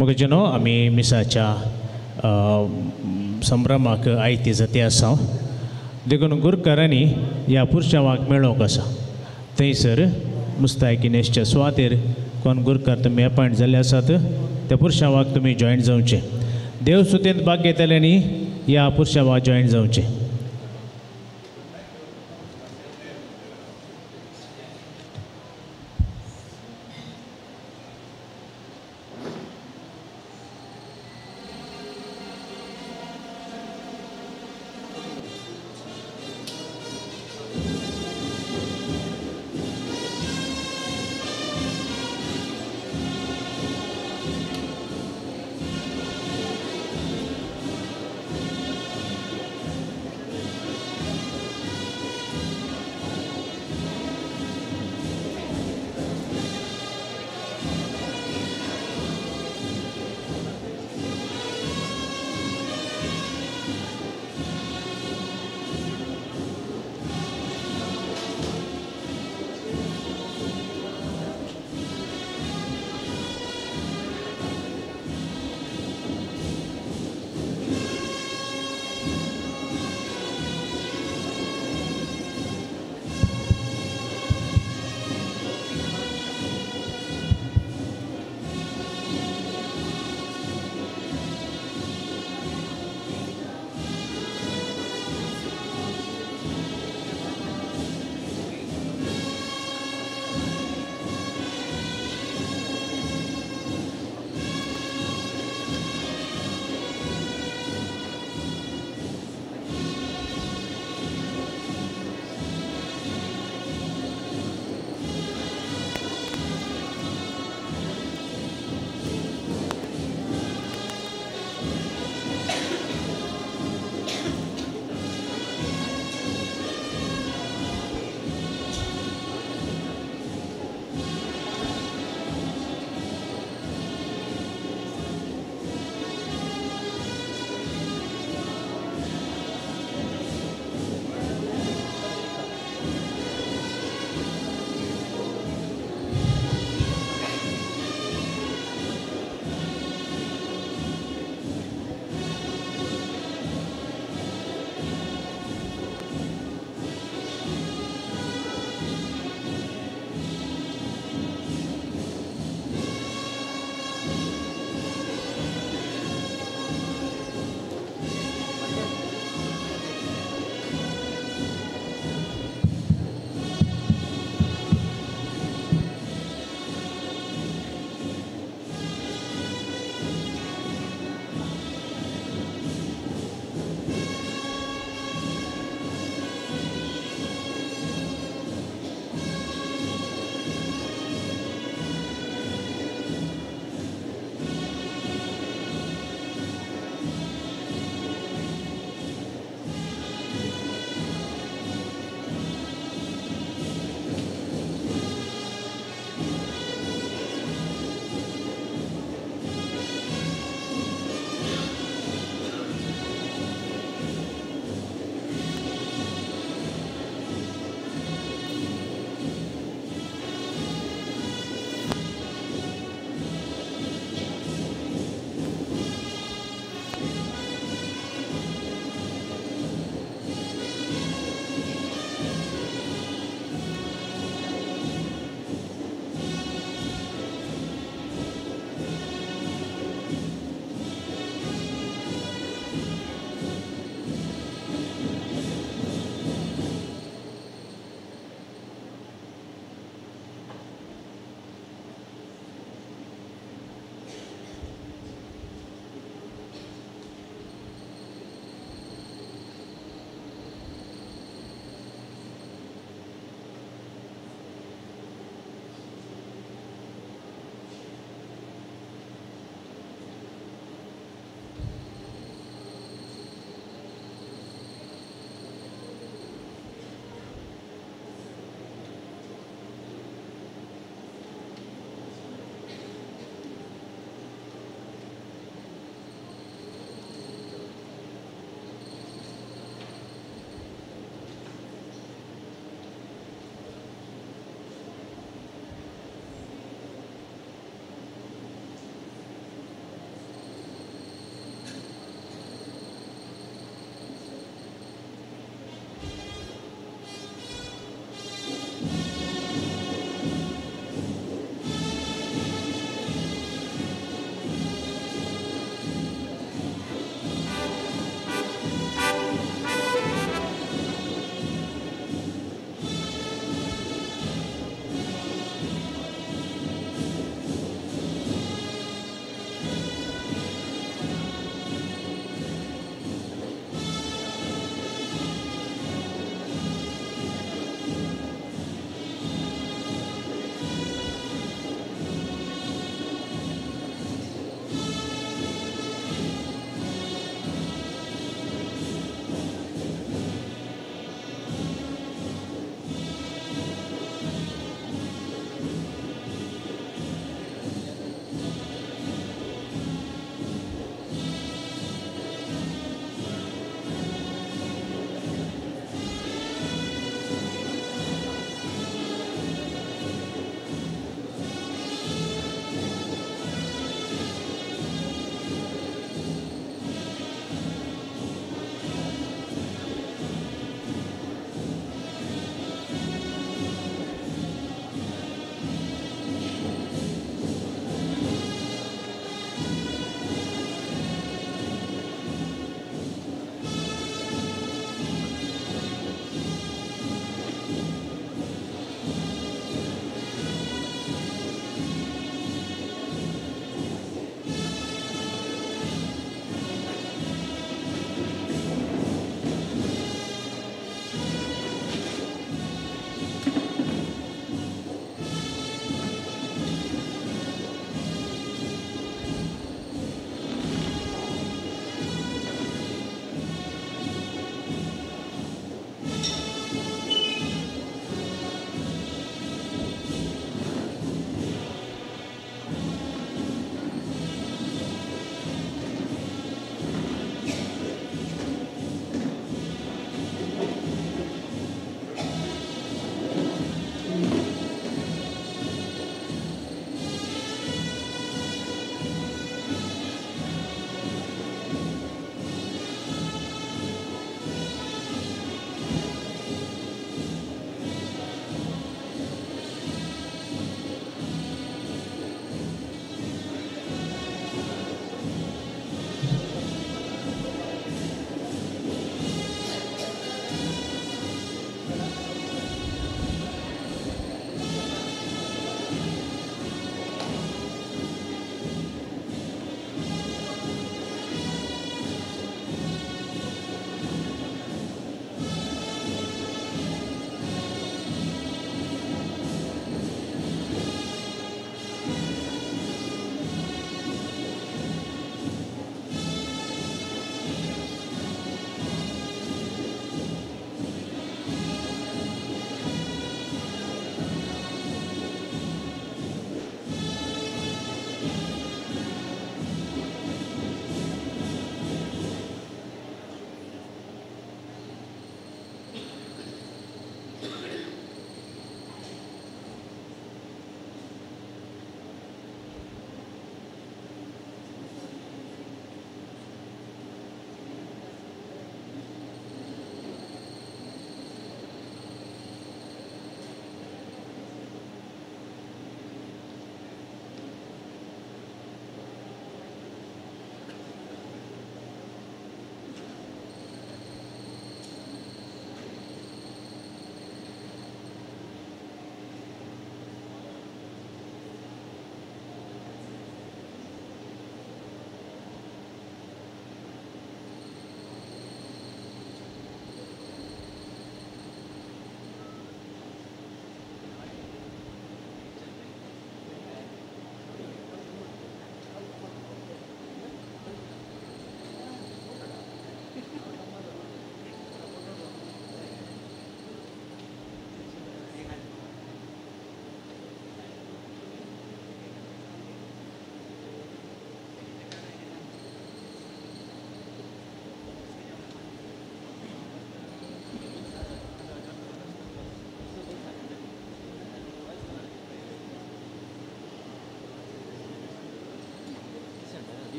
मगजनो आमी मिसाच्या संभ्रमाक आयती जाती आसा देखून गुरकारांनी ह्या पुरशावाक मेळोवंक आसा. थंयसर मुस्तायकिनेशच्या सुवातेर कोण गुरकार तुमी अपॉयंट जाल्ले आसात त्या पुरशावाक तुमी जॉयन जावचें. देवसुतेंत भाग घेतल्यांनी ह्या पुरशावाक जॉयन जावचें.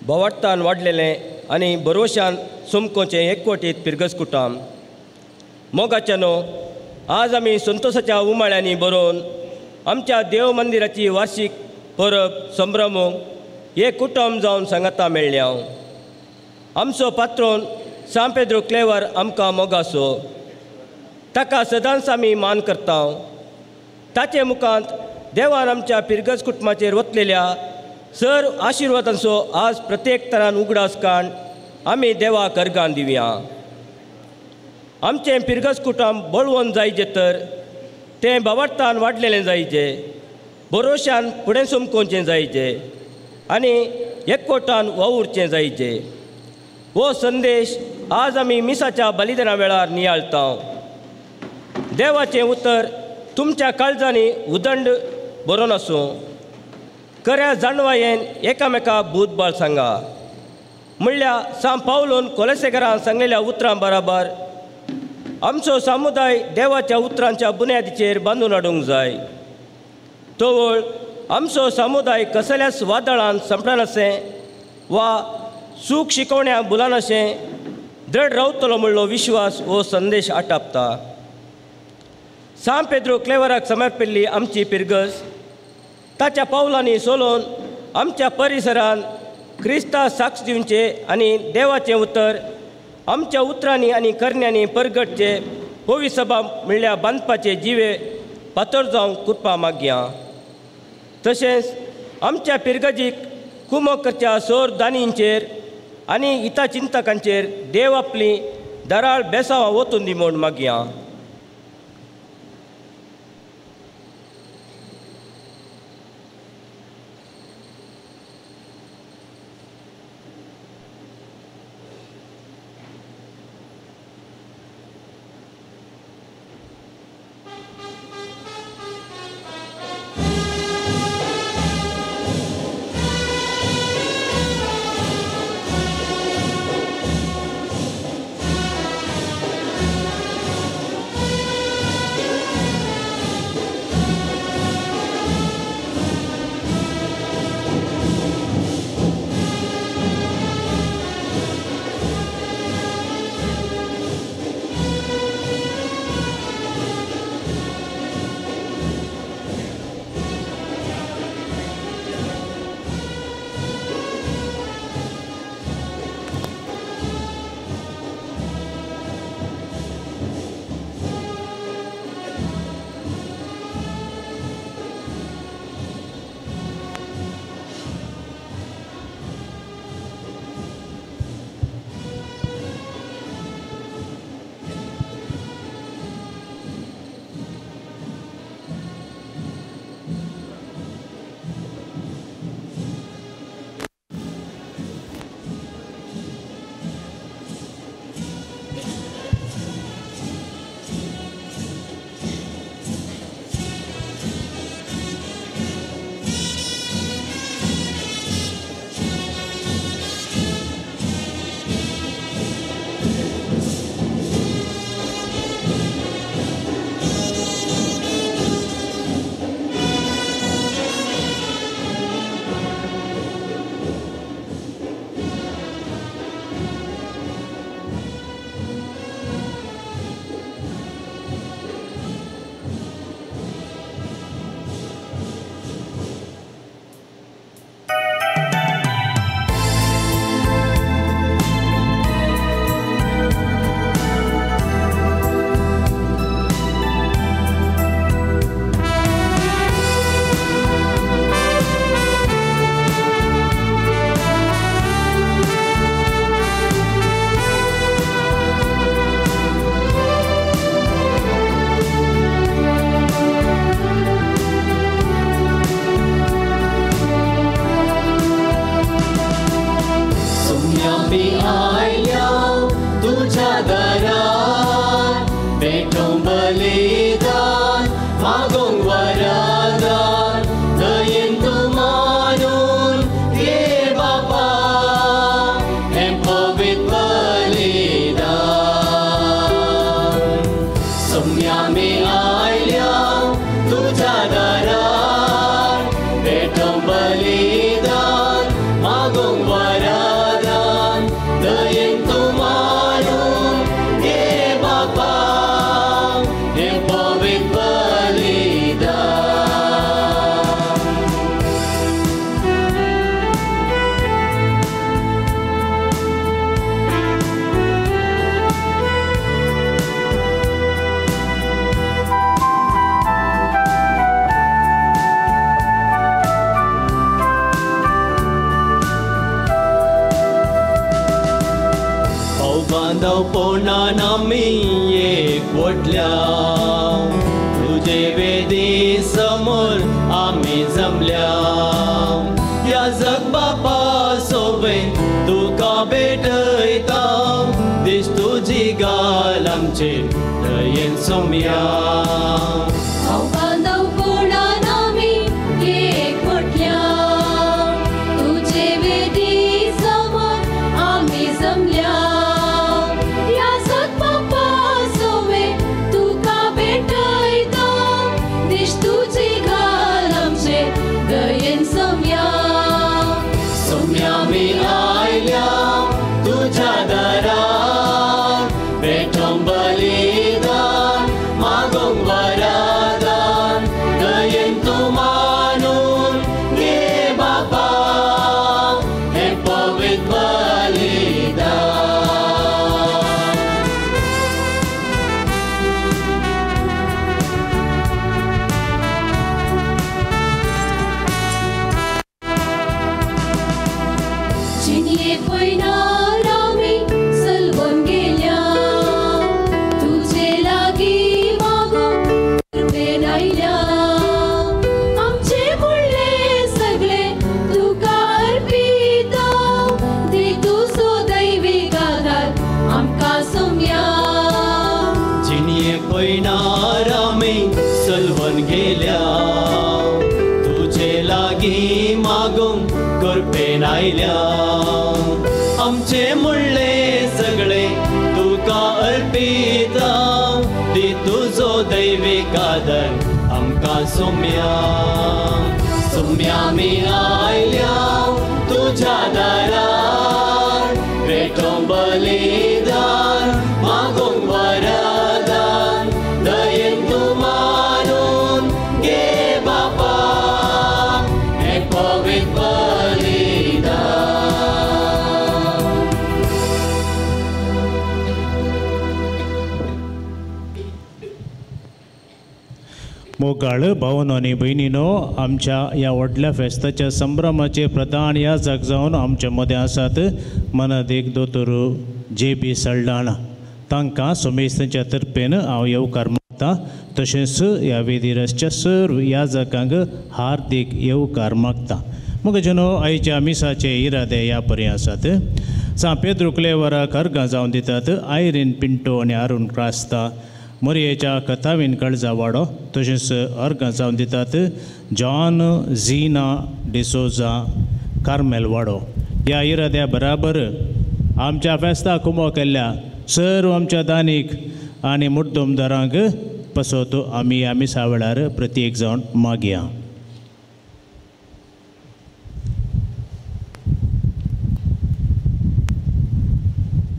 बोवाट्टान वाडलेलें आनी बरोवशान सुमकोचें एकवटीत पिरगसकुटाम मोगाच्या न्हू आज आमी संतोशाच्या उमाळ्यांनी बरोवन आमच्या देव मंदिराची वार्षिक परब संभ्रमूंक एक कुटुंब जावन सांगाता मेळ्ळें हांव. आमचो पात्रोन सांत पेद्रो क्लेवर आमकां मोगासो ताका सदांच आमी मान करता. ताचे मुखांत देवान आमच्या पिरगज कुटुंबाचेर वतलेल्या सर आशिर्वादांचो आज प्रत्येक तरान उगडास काण आमी देवाक अर्गान दिवया. आमचें पिरगज कुटुंब बळवंत जायचे तर तें बावडतान वाडलेलें जायचे, बरोशान फुडें समकोवचें जायचे आनी एकवटान वावुरचें जायचे. हो संदेश आज आमी मिसाच्या बलिदाना वेळार नियाळता. देवाचें उतर तुमच्या काळजांनी उदंड बरोवन आसूं. खऱ्या जाणवायेन एकामेका भूतबाळ सांगा म्हणल्यार सांत पावलोन कोलेसेकरान सांगलेल्या उतरां बराबर आमचो समुदाय देवाच्या उतरांच्या बुन्यादीचेर बांदून हाडूंक जाय. तवळ आमचो समुदाय कसल्याच वादळान संपनाशें वा सूख शिकवण्या बुलानाशें दृढ रावतलो म्हणलो विश्वास हो संदेश आटापता. सांत पेद्रो क्लेवराक समर्पिल्ली आमची पिरगज ताच्या पावलांनी सोलोवन आमच्या परिसरान क्रिस्ता साक्ष दिवचे आनी देवाचें उतर आमच्या उतरांनी आनी करण्यांनी परगटचे होवी सभा म्हणल्यार बांदपाचे जिवे पातळ जावंक कृपा मागया. तशेंच आमच्या पिरगजीक कुमक करच्या सोर दानींचेर आनी इता चिंतकांचेर देव आपली दराळ बेसांवां वतून दी म्हूण मागया. बलिदान मागोंग वरा। लागीं मागूंक कृपेन आयल्या. आमचें म्हणलें सगळें तुका अर्पिता, दी तुजो दैवीक आदर आमकां सोम्या. सोम्या आमी आयल्या तुज्या दारार, भेटोवंक बलिदान मागूंक वरदान. दयेन तूं मानून घे बापा हें पवित्र बलिदान. मोगाळ भावनो आनी भयणीनो, आमच्या ह्या व्हडल्या फेस्ताच्या संभ्रमाचे प्रधान याजक जावन आमच्या मदें आसात मनादीक दोतोर जे बी सल्डाणा. तांकां सोमेस्तांच्या तर्फेन हांव येवकार मागता. तशेंच ह्या वेदीर आसच्या सर्व याजकांक हार्दीक येवकार मागता. मगजनो, आयच्या मिसाचे इरादे ह्या परी आसात. सां पेद्रू क्लेवराक अर्गां जावन दितात आयरीन पिंटो आनी अरुण क्रास्ता, मोरयेच्या कथावीन कळजा वाडो. तशेंच अर्गां जावन दितात जॉन झिना डिसोजा कार्मेल वाडो. ह्या इराद्या बराबर आमच्या फेस्ता कुमो केल्ल्या सर्व आमच्या दानीक आनी मुड्डुमदारांक पसोत आमी ह्या मिसा वेळार प्रत्येक जावन मागया.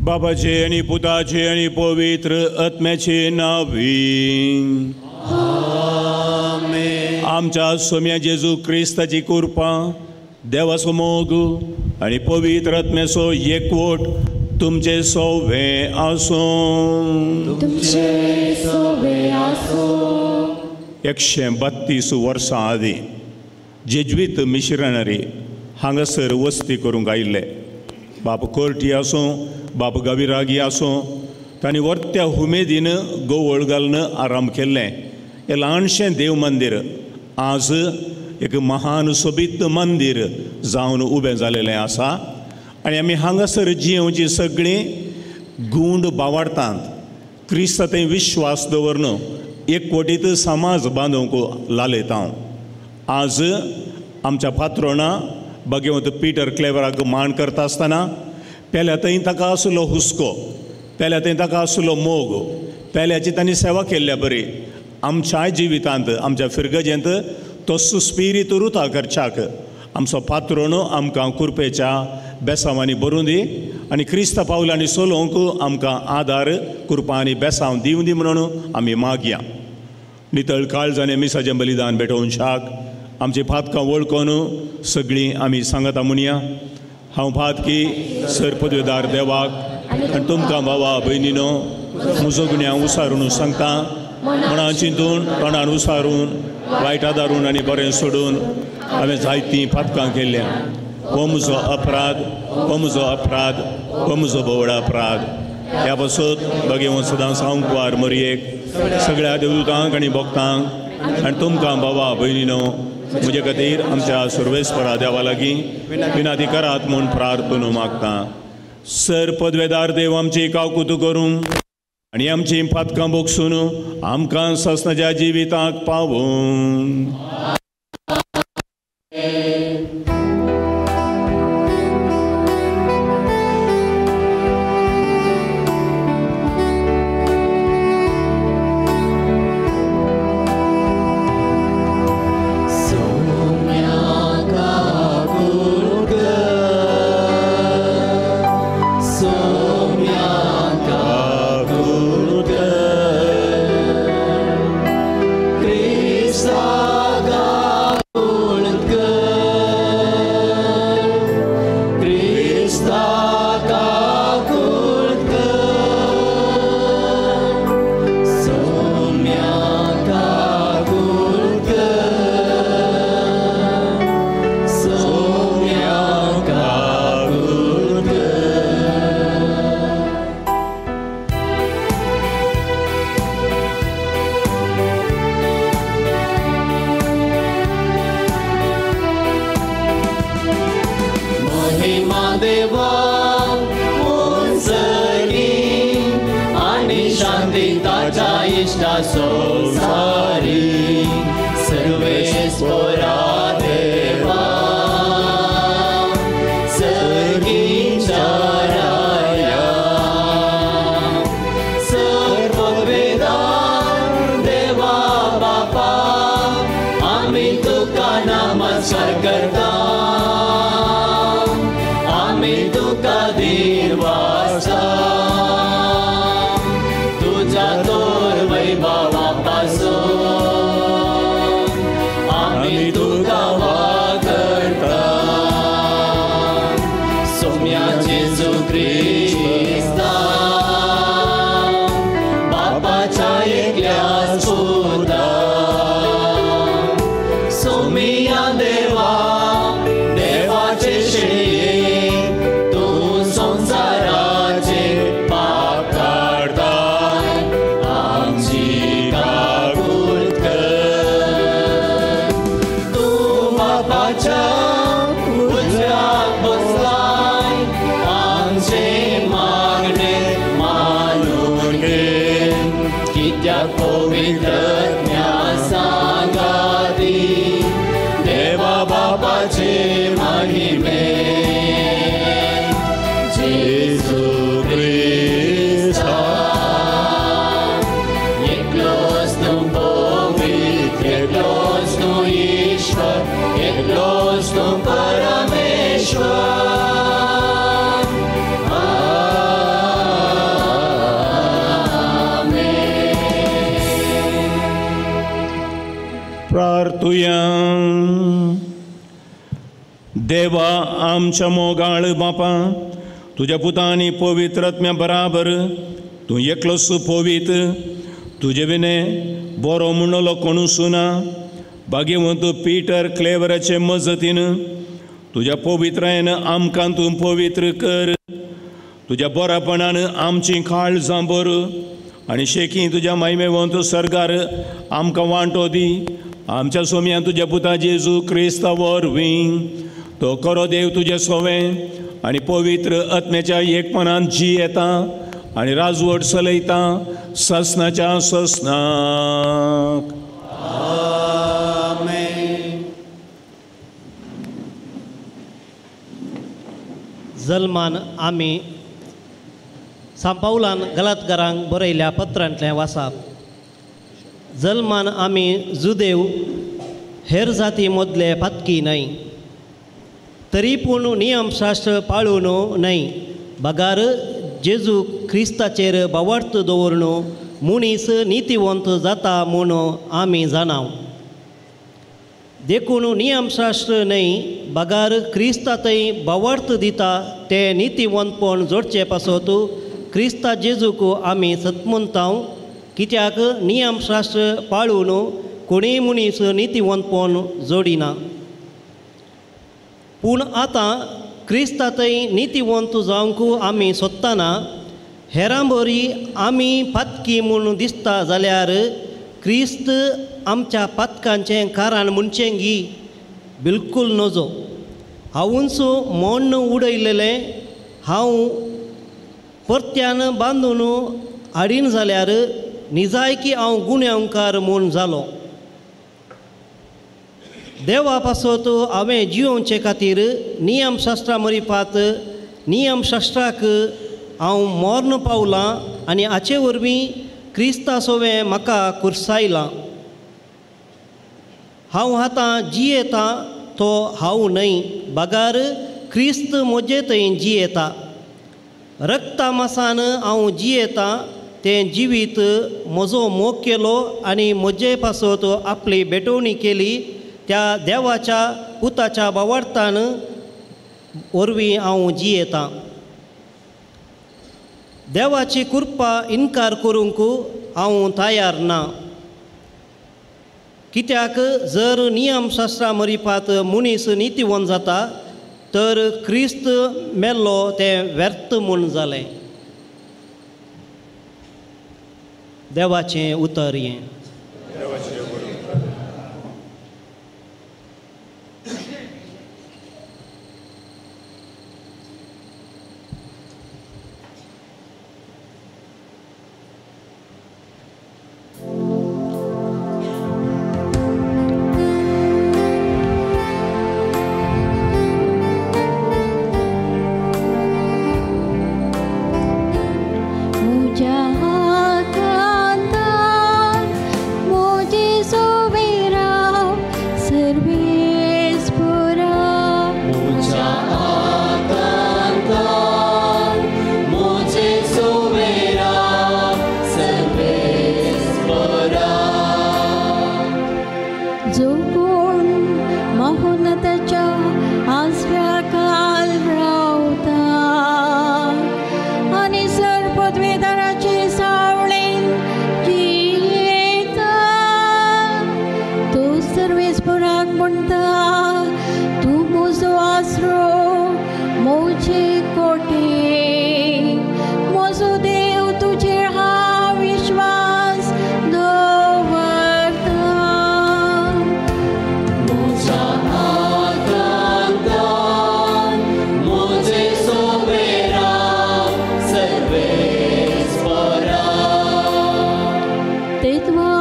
बाबाचे आनी पुताचे आनी पवित्र आत्म्याचे नांवी. आमेन. आमच्या सोम्या जेजू क्रिस्ताची कृपा, देवाचो मोग आनी पवित्र आत्म्याचो एकवट तुमचे सोवे आसूं. तुमचे सोवे आसूं. 132 वर्सां आदीं जेज्वीत मिशनरी हांगासर वस्ती करूंक आयिल्ले. बाप कोर्टी आसूं, बाप गाविरागी आसूं, तांणी वर्त्या उमेदीन गोवळ घालून आराम केल्लें. हें ल्हानशें देव मंदीर आज एक महान सोबीत मंदीर जावन उबें जालेलें आसा. आनी आमी हांगासर जियेवची सगळीं गूंड बावाडटात क्रिस्ता थंय विश्वास दवरन एकवटीत समाज बांदूंक लालयता. आज आमच्या पात्रोणा भगवंत पीटर क्लेवराक मान करता आसतना पेल्या थंय ताका आसलो हुस्को, पेल्या थंय ताका आसलो मोग, पेल्याची तांणी सेवा केल्ल्या बरी आमच्याय जिवितांत आमच्या फिरगजेंत तो सुस्पिरीत उरता करच्याक आमचो पात्रोण आमकां कुरपेच्या बेसांवांनी भरून दी आनी क्रिस्ता पावलांनी चलोवंक आमकां आदार कुरपा आनी बेसांव दिवं दी म्हणून आमी मागया. नितळ काळजाने मिसाचें बलिदान भेटोवन शाक आमची पातकां वळखून सगळीं आमी सांगता म्हणया. हांव पातकी सर पदवेदार देवाक आनी तुमकां भावा भयणीनो म्हजो गुन्यांव उसारून सांगता. मनान चिंतून तोंडान उसारून वायट आदारून आनी बरें सोडून हांवें जायतीं पातकां केल्या. हो म्हजो अपराध, हो म्हजो अपराध, हो म्हजो भोवड अपराध. ह्या पासत भगवंत सदां सांकवार मरयेक सगळ्या देवदूतांक आनी भक्तांक आनी तुमकां भावा भयणीनो म्हजे खातीर आमच्या सर्वेस्परा देवा लागीं विनाती करात म्हूण प्रार्थना मागता. सर पदवेदार देव आमची कावकुतू करूं आनी आमची पातकां बोगसून आमकां सासणाच्या जिविताक पावूं. संसारी सर्वेस्परा देवा. नमस्कार करता आमी तुका दिर्वासा तुझ्या तोर वैभवा पासून आमी तुका वागडता सोम्या जेजू क्रिस्ता बापाच्या एकल्या पुता सोमिया देवा देवाचे शेळये तूं संवसाराचे पाप काडताय आमची काकूट कर तूं बापाच्या उजव्याक बसलाय आमचे मागणे मानून घे कित्याक पवित्र सांगाती देवा बापाचे महिमे जेजू क्रिस्ता एकलोच तूं पवित्र एकलोच तूं ईश्वर एकलोच तूं परमेश्वर. प्रार्थुया. देवा आमच्या मोगाळ बापा तुज्या पुतांनी पवित्र आत्म्या बराबर तूं एकलोच पवित्र तुजे विणे बरो म्हणलो कोणूच ना. भाग्यवंत पीटर क्लेवराचे मजतीन तुज्या पवित्रायेन आमकां तूं पवित्र कर. तुज्या बरेपणान आमची काळजां भर आनी शेकी तुज्या महिमेवंत सर्गार आमकां वांटो दी. आमच्या सोम्या तुज्या पुता जेजू क्रिस्ता वरवीं तो खरो देव तुजें सोवें आनी पवित्र आत्म्याच्या एकपणान जी येता आनी राजवट चलयता ससनाच्या ससनाक. आमेन. जल्मान आमी सांपावलान गलातकारांक बरयल्या पत्रांतलें वासाप. जल्मान आमी जुदेव हेर जाती मदले पातकी न्हय तरी पूण नियमशास्त्र पाळून न्हय बगार जेजू क्रिस्ताचेर भावार्थ दवरून मनीस नितीवंत जाता म्हूण आमी जाणाव. देखून नियमशास्त्र न्हय बगार क्रिस्ता थंय भावार्थ दिता तें नितीवंतपण जोडचे पासत क्रिस्ता जेजूक आमी सतमंताव कित्याक नियमशास्त्र पाळून कोणीय मनीस नितीवंतपण जोडिना. पूण आतां क्रिस्ता थंय नितीवंत जावंक आमी सोदतना हेरां बरी आमी पातकी म्हूण दिसता जाल्यार क्रिस्त आमच्या पातकांचें कारण म्हणचें गी बिलकूल नजो. हांवूच मोण्ण उडयलेलें हांव परत्यान बांदून हाडीन जाल्यार निजायकी हांव गुन्यांवकार म्हूण जालो. देवा पासत हांवें जियोवचे खातीर नियमशास्त्रा मरिपात नियमशास्त्राक हांव मर्ण पावलां आनी हाचे वरवीं क्रिस्ता सोवें म्हाका कुर्सायलां. हांव आतां जियेतां तो हांव न्हय बगार क्रिस्त म्हजे थंय जियेता. रक्ता मासान हांव जियेतां तें जिवीत म्हजो मोग केलो आनी म्हजे पासत आपली भेटवणी केली त्या देवाच्या पुताच्या भावार्थान वरवीं हांव जियेतां. देवाची कृपा इनकार करूंक हांव तयार ना कित्याक जर नियमशास्त्रा मरिपात मनीस नितीवंत जाता तर क्रिस्त मेल्लो तें व्यर्थ म्हूण जालें. देवाचें उतर हें. Muja महोन्नताच्या आसऱ्याखाल रावता आनी सर पदवेदाराचे सावळेन जियेता. तूं सर्वेस्पराक म्हणटा, तूं म्हजो आसरो, म्हजे कोटे, म्हजो देव, तुजेर हांव विश्वास दवरता. म्हज्या आकांतान म्हजे सोबेरा सर्वेस्परा. तेदवा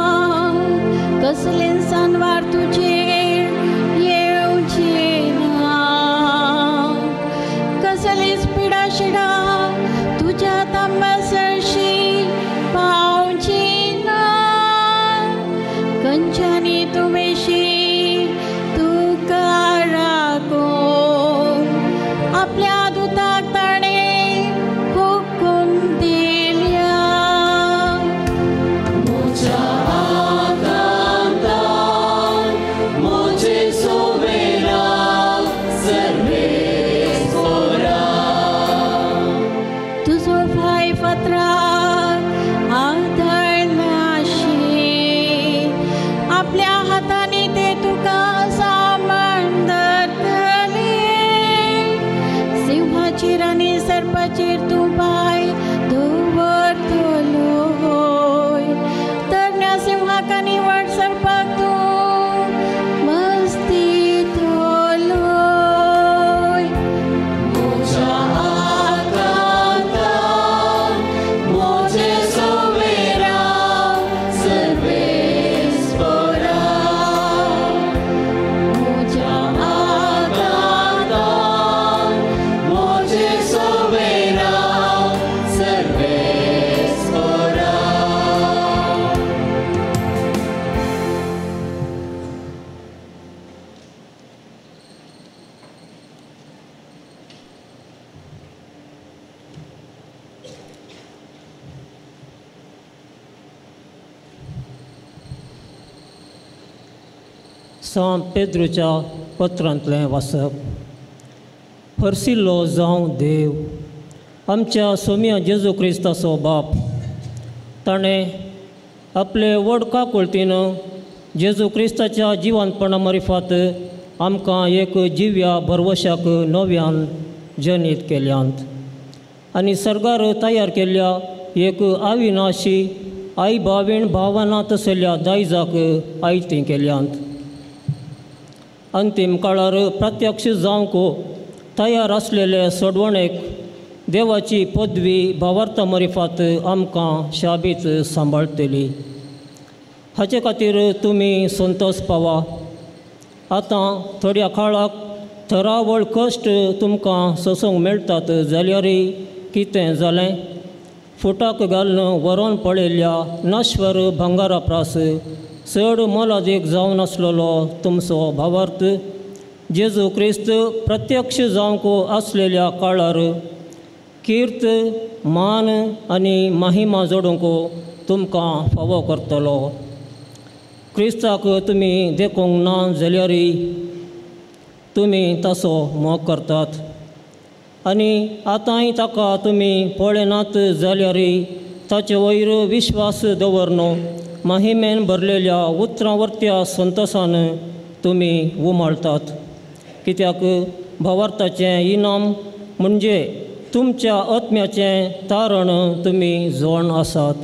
कसलें सानवार तुजेर येवचें ना, कसलीच पिडा शिडा तुज्या तांबा सरशी पावची ना. कंच्यानी तुवेशी तुका राखूंक आपल्या दुताक ताणें हुकूम दिल्या. म्हज्या आकांतान म्हजे सोबेरा सर्वेस्परा. तुजो फाय फातराक आदळनाशी, आपल्या हातांनी ते तुका सामान धरतले. सिंहाचेर आनी सर्पाचेर तूं पांय दवरतलो, तरण्या सिंहाक आनी व्हड सर्पाक तूं मस्तितलो. म्हज्या आकांतान म्हजे सोबेरा सर्वेस्परा. म्हज्या आकांतान म्हजे सोबेरा सर्वेस्परा. सांत पेद्रूच्या पत्रांतलें वाचप. फरसिल्लो जावं देव आमच्या सोम्या जेजू क्रिस्ताचो बाप, ताणें आपले व्हड काकुळतीन जेजू क्रिस्ताच्या जिवनपणा मारिफात आमकां एक जिव्या भरवशाक नव्यान जनीत केल्यांत आनी सर्गार तयार केल्ल्या एक अविनाशी आई भावीण भावना तसल्या दायजाक आयतीं केल्यांत. अंतीम काळार प्रत्यक्ष जावंक तयार आसलेले सोडवणेक देवाची पदवी भावार्था मारिफात आमकां शाबीत सांबाळटली. हाचे खातीर तुमी संतोष पावा. आतां थोड्या काळाक थरावळ कश्ट तुमकां सोसूंक मेळटात जाल्यारय कितें जालें, फुटाक घालून व्हरोन पळयल्ल्या नश्वर भांगरा प्रास चड मोलादीक जावन आसलेलो तुमचो भावार्थ जेजू क्रिस्त प्रत्यक्ष जावंक आसलेल्या काळार कीर्त मान आनी महिमा जोडूंक तुमकां फावो करतलो. क्रिस्ताक तुमी देखूंक ना जाल्यारय तुमी ताचो मोग करतात आनी आतांय ताका तुमी पळयनात जाल्यारय ताचे वयर विश्वास दवरन महिमेन भरलेल्या उतरां वरत्या संतोशान तुमी उमाळतात. कित्याक भावार्थाचें इनाम म्हणजे तुमच्या आत्म्याचें तारण तुमी जोण आसात.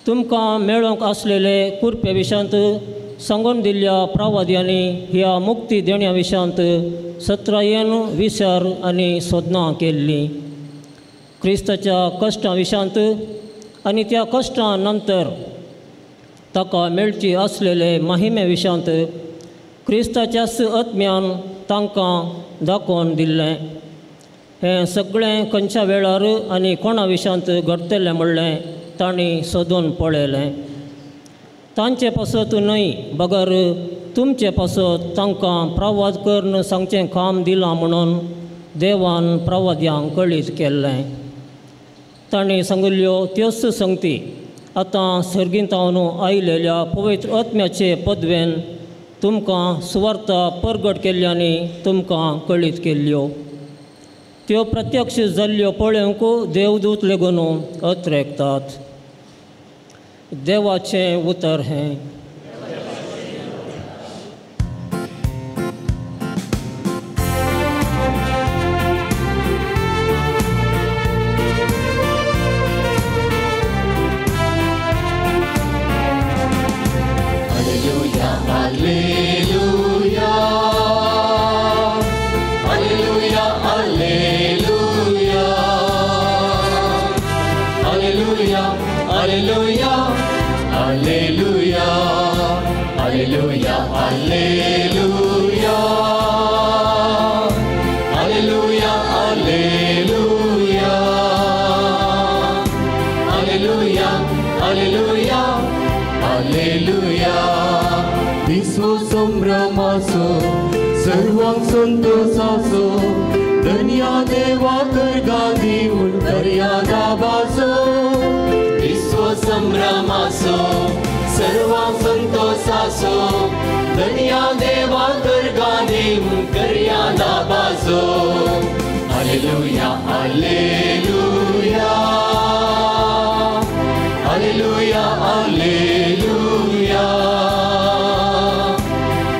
तुमकां मेळोंक आसलेले कुरपे विशांत सांगून दिल्ल्या प्रवाद्यांनी ह्या मुक्ती देण्या विशांत सत्रायेन विचार आनी सोदनां केल्लीं. क्रिस्ताच्या कश्टां विशांत आनी त्या कश्टां नंतर ताका मेळची आसलेले महिमे विशांत क्रिस्ताच्याच आत्म्यान तांकां दाखोवन दिल्लें. हें सगळें खंयच्या वेळार आनी कोणा विशांत घडटलें म्हणलें तांणी सोदून पळयलें. तांचे पासत न्हय बगर तुमचे पासत तांकां प्रवाद करून सांगचें काम दिलां म्हणून देवान प्रवाद्यांक कळीत केल्लें. तांणी सांगिल्ल्यो त्योच संगती आतां सर्गींतावन आयलेल्या पवित्र आत्म्याचे पदवेन तुमकां सुवार्ता परगट केल्ल्यांनी तुमकां कळीत केल्ल्यो. त्यो प्रत्यक्ष जाल्ल्यो पळोवंक देवदूत लेगून अत्रेकतात. देवाचें उतर हें. सर्वांक संतोषासो धन्या देवा करगा दिवन दर्या दाबासो विश्व संभ्रमासो सर्वांक संतोषासो धन्या देवा करगा दिवन दर्या दाबासो. Hallelujah hallelujah hallelujah hallelujah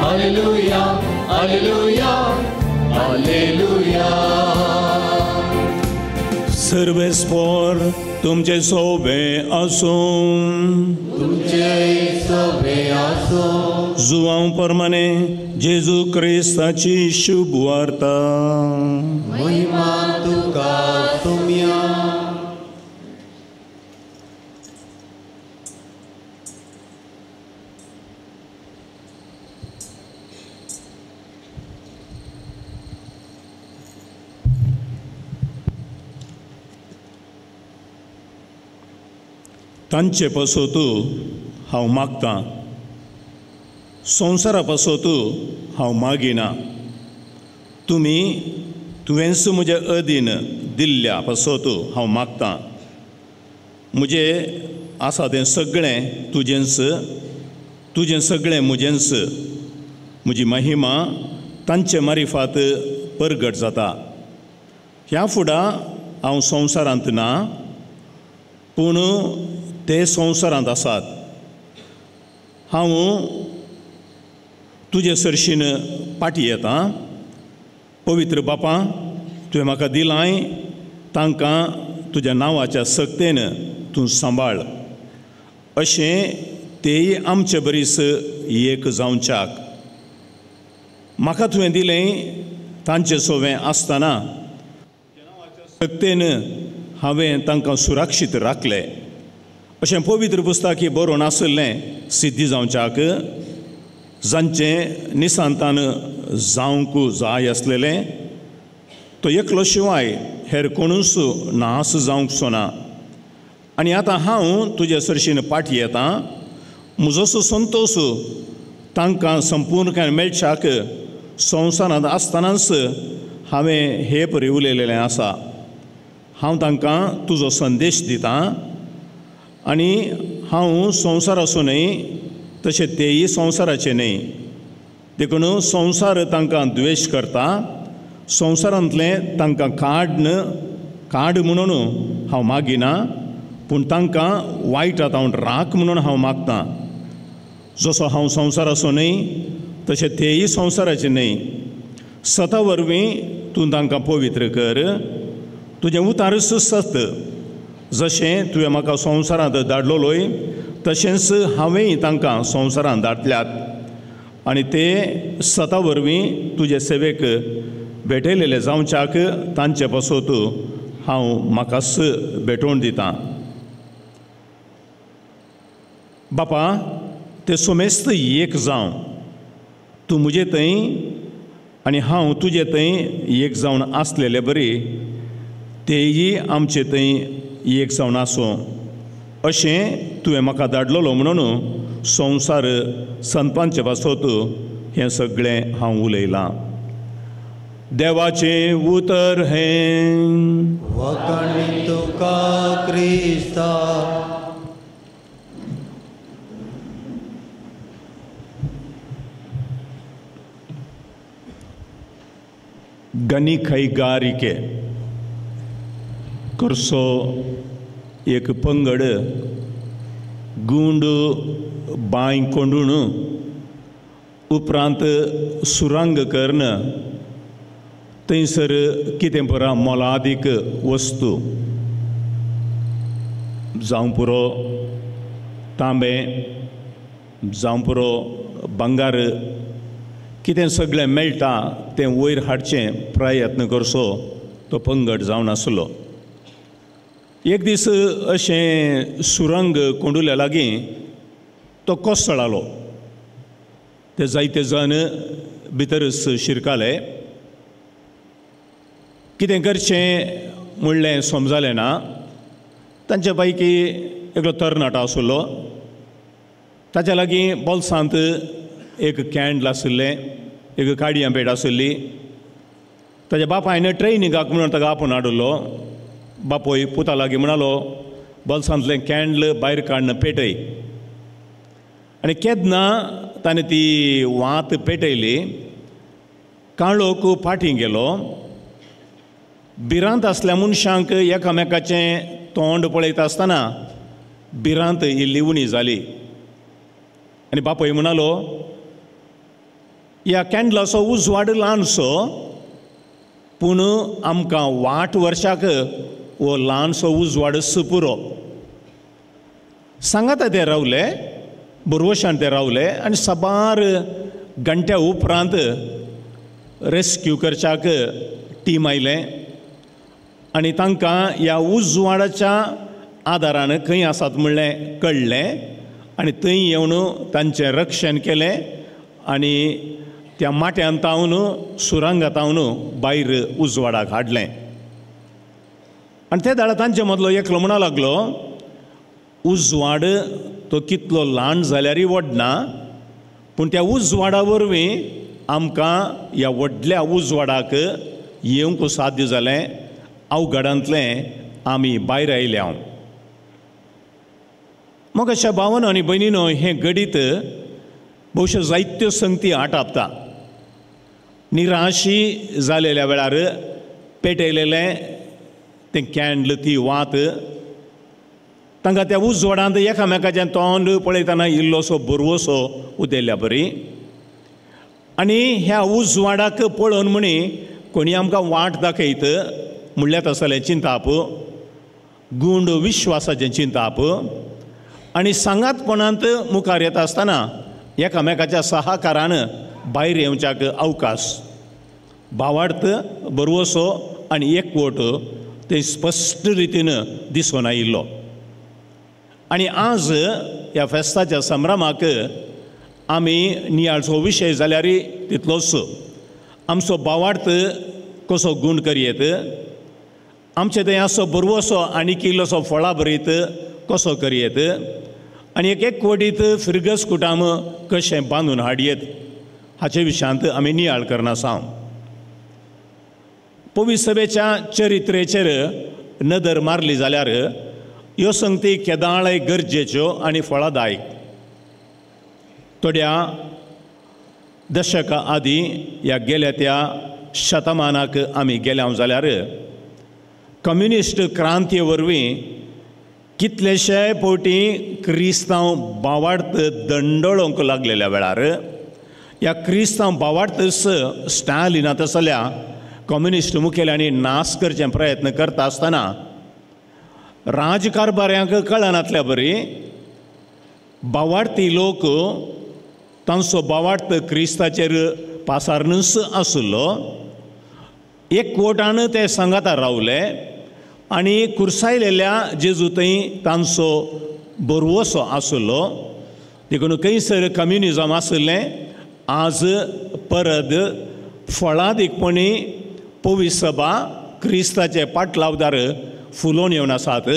hallelujah hallelujah hallelujah. सर्वेस्पोर तुमचे सोबे आसूं, तुमचे सोबे आसूं. जुवांव परमाने जेजू क्रिस्ताची शुभ वार्ता. महिमा तुका तुमया. तांचे पासत हांव मागतां, संवसारा पासत हांव मागिना. तुमी तुवेंच म्हज्या अधीन दिल्ल्या पासत हांव मागतां. म्हजें आसा तें सगळें तुजेंच, तुजें सगळें म्हजेंच. म्हजी महिमा तांचे मारिफात परगट जाता. ह्या फुडां हांव संवसारांत ना, पूण ते संवसारांत आसात. हांव तुजे सरशीन पाटी येता. पवित्र बापा, तुवें म्हाका दिलांय तांकां तुज्या नांवाच्या सक्तेन तूं सांबाळ, अशें तेय आमचे बरीस एक जावच्याक. म्हाका तुवें दिलें तांचे सोवें आसतना सक्तेन हांवें तांकां सुरक्षीत राखलें. अशें पवित्र पुस्तकी बरोवन आशिल्लें सिद्धी जावच्याक, जांचें निसांतान जावंक जाय आसलेलें तो एकलो शिवाय हेर कोणूच नास जावंक सोना. आनी आतां हांव तुजे सरशीन पाटी येता. म्हजो संतोश तांकां संपूर्ण काय मेळच्याक संवसारांत आसतनाच हांवें हे परी उलयलेलें आसा. हांव तांकां तुजो संदेश दितां आनी हांव संवसाराचो न्हय तशें तेय संवसाराचे न्हय. देखून संवसार तांकां द्वेश करता. संवसारांतलें तांकां काड म्हणून हांव मागिना, पूण तांकां वायट आतां राख म्हणून हांव मागतां. जसो हांव संवसाराचो न्हय तशें तेय संवसाराचे न्हय. सता वरवीं तूं तांकां पवित्र कर. तुजें उतारच सत. जशें तुवें म्हाका संवसारांत धाडलोलोय तशेंच हांवेंय तांकां संवसारांत धाडल्यात. आनी ते सता वरवीं तुजे सेवेक भेटयलेले जावच्याक तांचे पासत हांव म्हाकाच भेटोवन दितां. बापा, ते सोमेस्त एक जावं. तूं म्हजे थंय आनी हांव तुजे थंय एक जावन आसलेले बरी तेयी आमचे थंय एक जावन आसूं, अशें तुवें म्हाका धाडलेलो म्हणून संवसार संतपांचे पासत हें सगळें हांव उलयलां. देवाचें उतर हें. वखाणी तुका क्रिस्ता. गनी खैगारिके करसो एक पंगड गुंड बांय कोंडून उपरांत सुरंग करून थंयसर कितें पुरा मोलादीक वस्तू जावं पुरो तांबें जावं पुरो भांगार कितें सगळें मेळटा तें वयर हाडचें प्रयत्न करचो तो पंगड जावन आसलो. एक दीस अशें सुरंग कोंडुल्या लागीं तो कोसळालो. ते जायते जाण भितरच शिरकाले. कितें करचें म्हणलें समजलें ना. तांचे पैकी एकलो तरणाटो आसलो. ताच्या लागीं बोल्सांत एक कॅन्डल आशिल्लें, एक काडयां पेट आशिल्ली. ताच्या बापायन ट्रेनिंगाक म्हणून ताका आपोवन हाडिल्लो. बापूय पुता लागीं म्हणालो, बोल्सांतलें कॅन्डल भायर काडून पेटय. आनी केन्ना ताणें ती वात पेटयली, काळोख फाटीं गेलो. भिरांत आसल्या मनशांक एकामेकाचें तोंड पळयता आसतना भिरांत इल्ली उणी जाली. आनी बापूय म्हणालो, ह्या कॅन्डलाचो उजवाड ल्हानसो, पूण आमकां वाट वर्षाक हो ल्हानसो उजवाड पुरो. सांगाता ते रावले, बरवशान ते रावले आनी साबार घंट्या उपरांत रेस्क्यू करच्याक टीम आयलें आनी तांकां ह्या उजवाडाच्या आदारान खंय आसात म्हणलें कळ्ळें आनी थंय येवन तांचें रक्षण केलें आनी त्या माट्यान तावन सुरंगात तावन भायर उजवाडाक हाडलें. आनी ते दाडा तांचे मदलो एकलो म्हणा लागलो, उजवाड तो कितलो ल्हान जाल्यारय व्हडना, पूण त्या उजवाडा वरवीं आमकां ह्या व्हडल्या उजवाडाक येवंक साध्य जालें. अवघडांतलें आमी भायर आयल्या. मग अशा भावानो आनी भयणीनो, हें घडीत भोवश्यो जायत्यो संगती आटापता. निराशी जालेल्या वेळार पेटयलेलें तें कॅन्डल, ती वात तांकां त्या उजवाडांत एकामेकाचें तोंड पळयतना इल्लोसो बरवसो उदेल्ल्या बरी. आनी ह्या उजवाडाक पळोवन म्हणी कोणी आमकां वाट दाखयत म्हणल्यार तसलें चिंताप, गूंड विश्वासाचें चिंताप आनी सांगातपणांत मुखार येता आसतना एकामेकाच्या सहकारान भायर येवच्याक अवकाश, भावार्थ, बरवसो आनी एकवट ते स्पश्ट रितीन दिसून आयिल्लो. आनी आज ह्या फेस्ताच्या संभ्रमाक आमी नियाळचो विशय जाल्यार तितलोच आमचो भावार्थ कसो गूण करयेत, आमचे थंय असो बरवसो आनी इल्लोसो फळां भरीत कसो करयेत आनी एक एकवटीत फिरगस कुटाम कशें बांदून हाडयेत हाचे विशयांत आमी नियाळ करना आसा. पवित्र सभेच्या चरित्रेचेर नदर मारली जाल्यार ह्यो संगती केदाळय गरजेच्यो आनी फळादायक. थोड्या दशकां आदीं ह्या गेल्या त्या शतमानाक आमी गेल्या जाल्यार कम्युनिस्ट क्रांती वरवीं कितलेशे फावटी क्रिस्तांव भावार्थ दंडळोवंक लागलेल्या वेळार ह्या क्रिस्तांव भावार्थच स्टालिना तसल्या कम्युनिस्ट मुखेल्यांनी नाश करचे प्रयत्न करता आसतना राजकारभाऱ्यांक कळनातल्या बरी भावार्थी लोक तांचो भावार्थ क्रिस्ताचेर पासारनूच आशिल्लो. एकवटान ते सांगाता रावले आनी कुर्सायलेल्या जेजू थंय तांचो बरवसो आशिल्लो. देखून खंयसर कम्युनिजम आशिल्लें आज परत फळादीकपणी पवित्र सभा क्रिस्ताचे पाटलावदार फुलोवन येवन आसात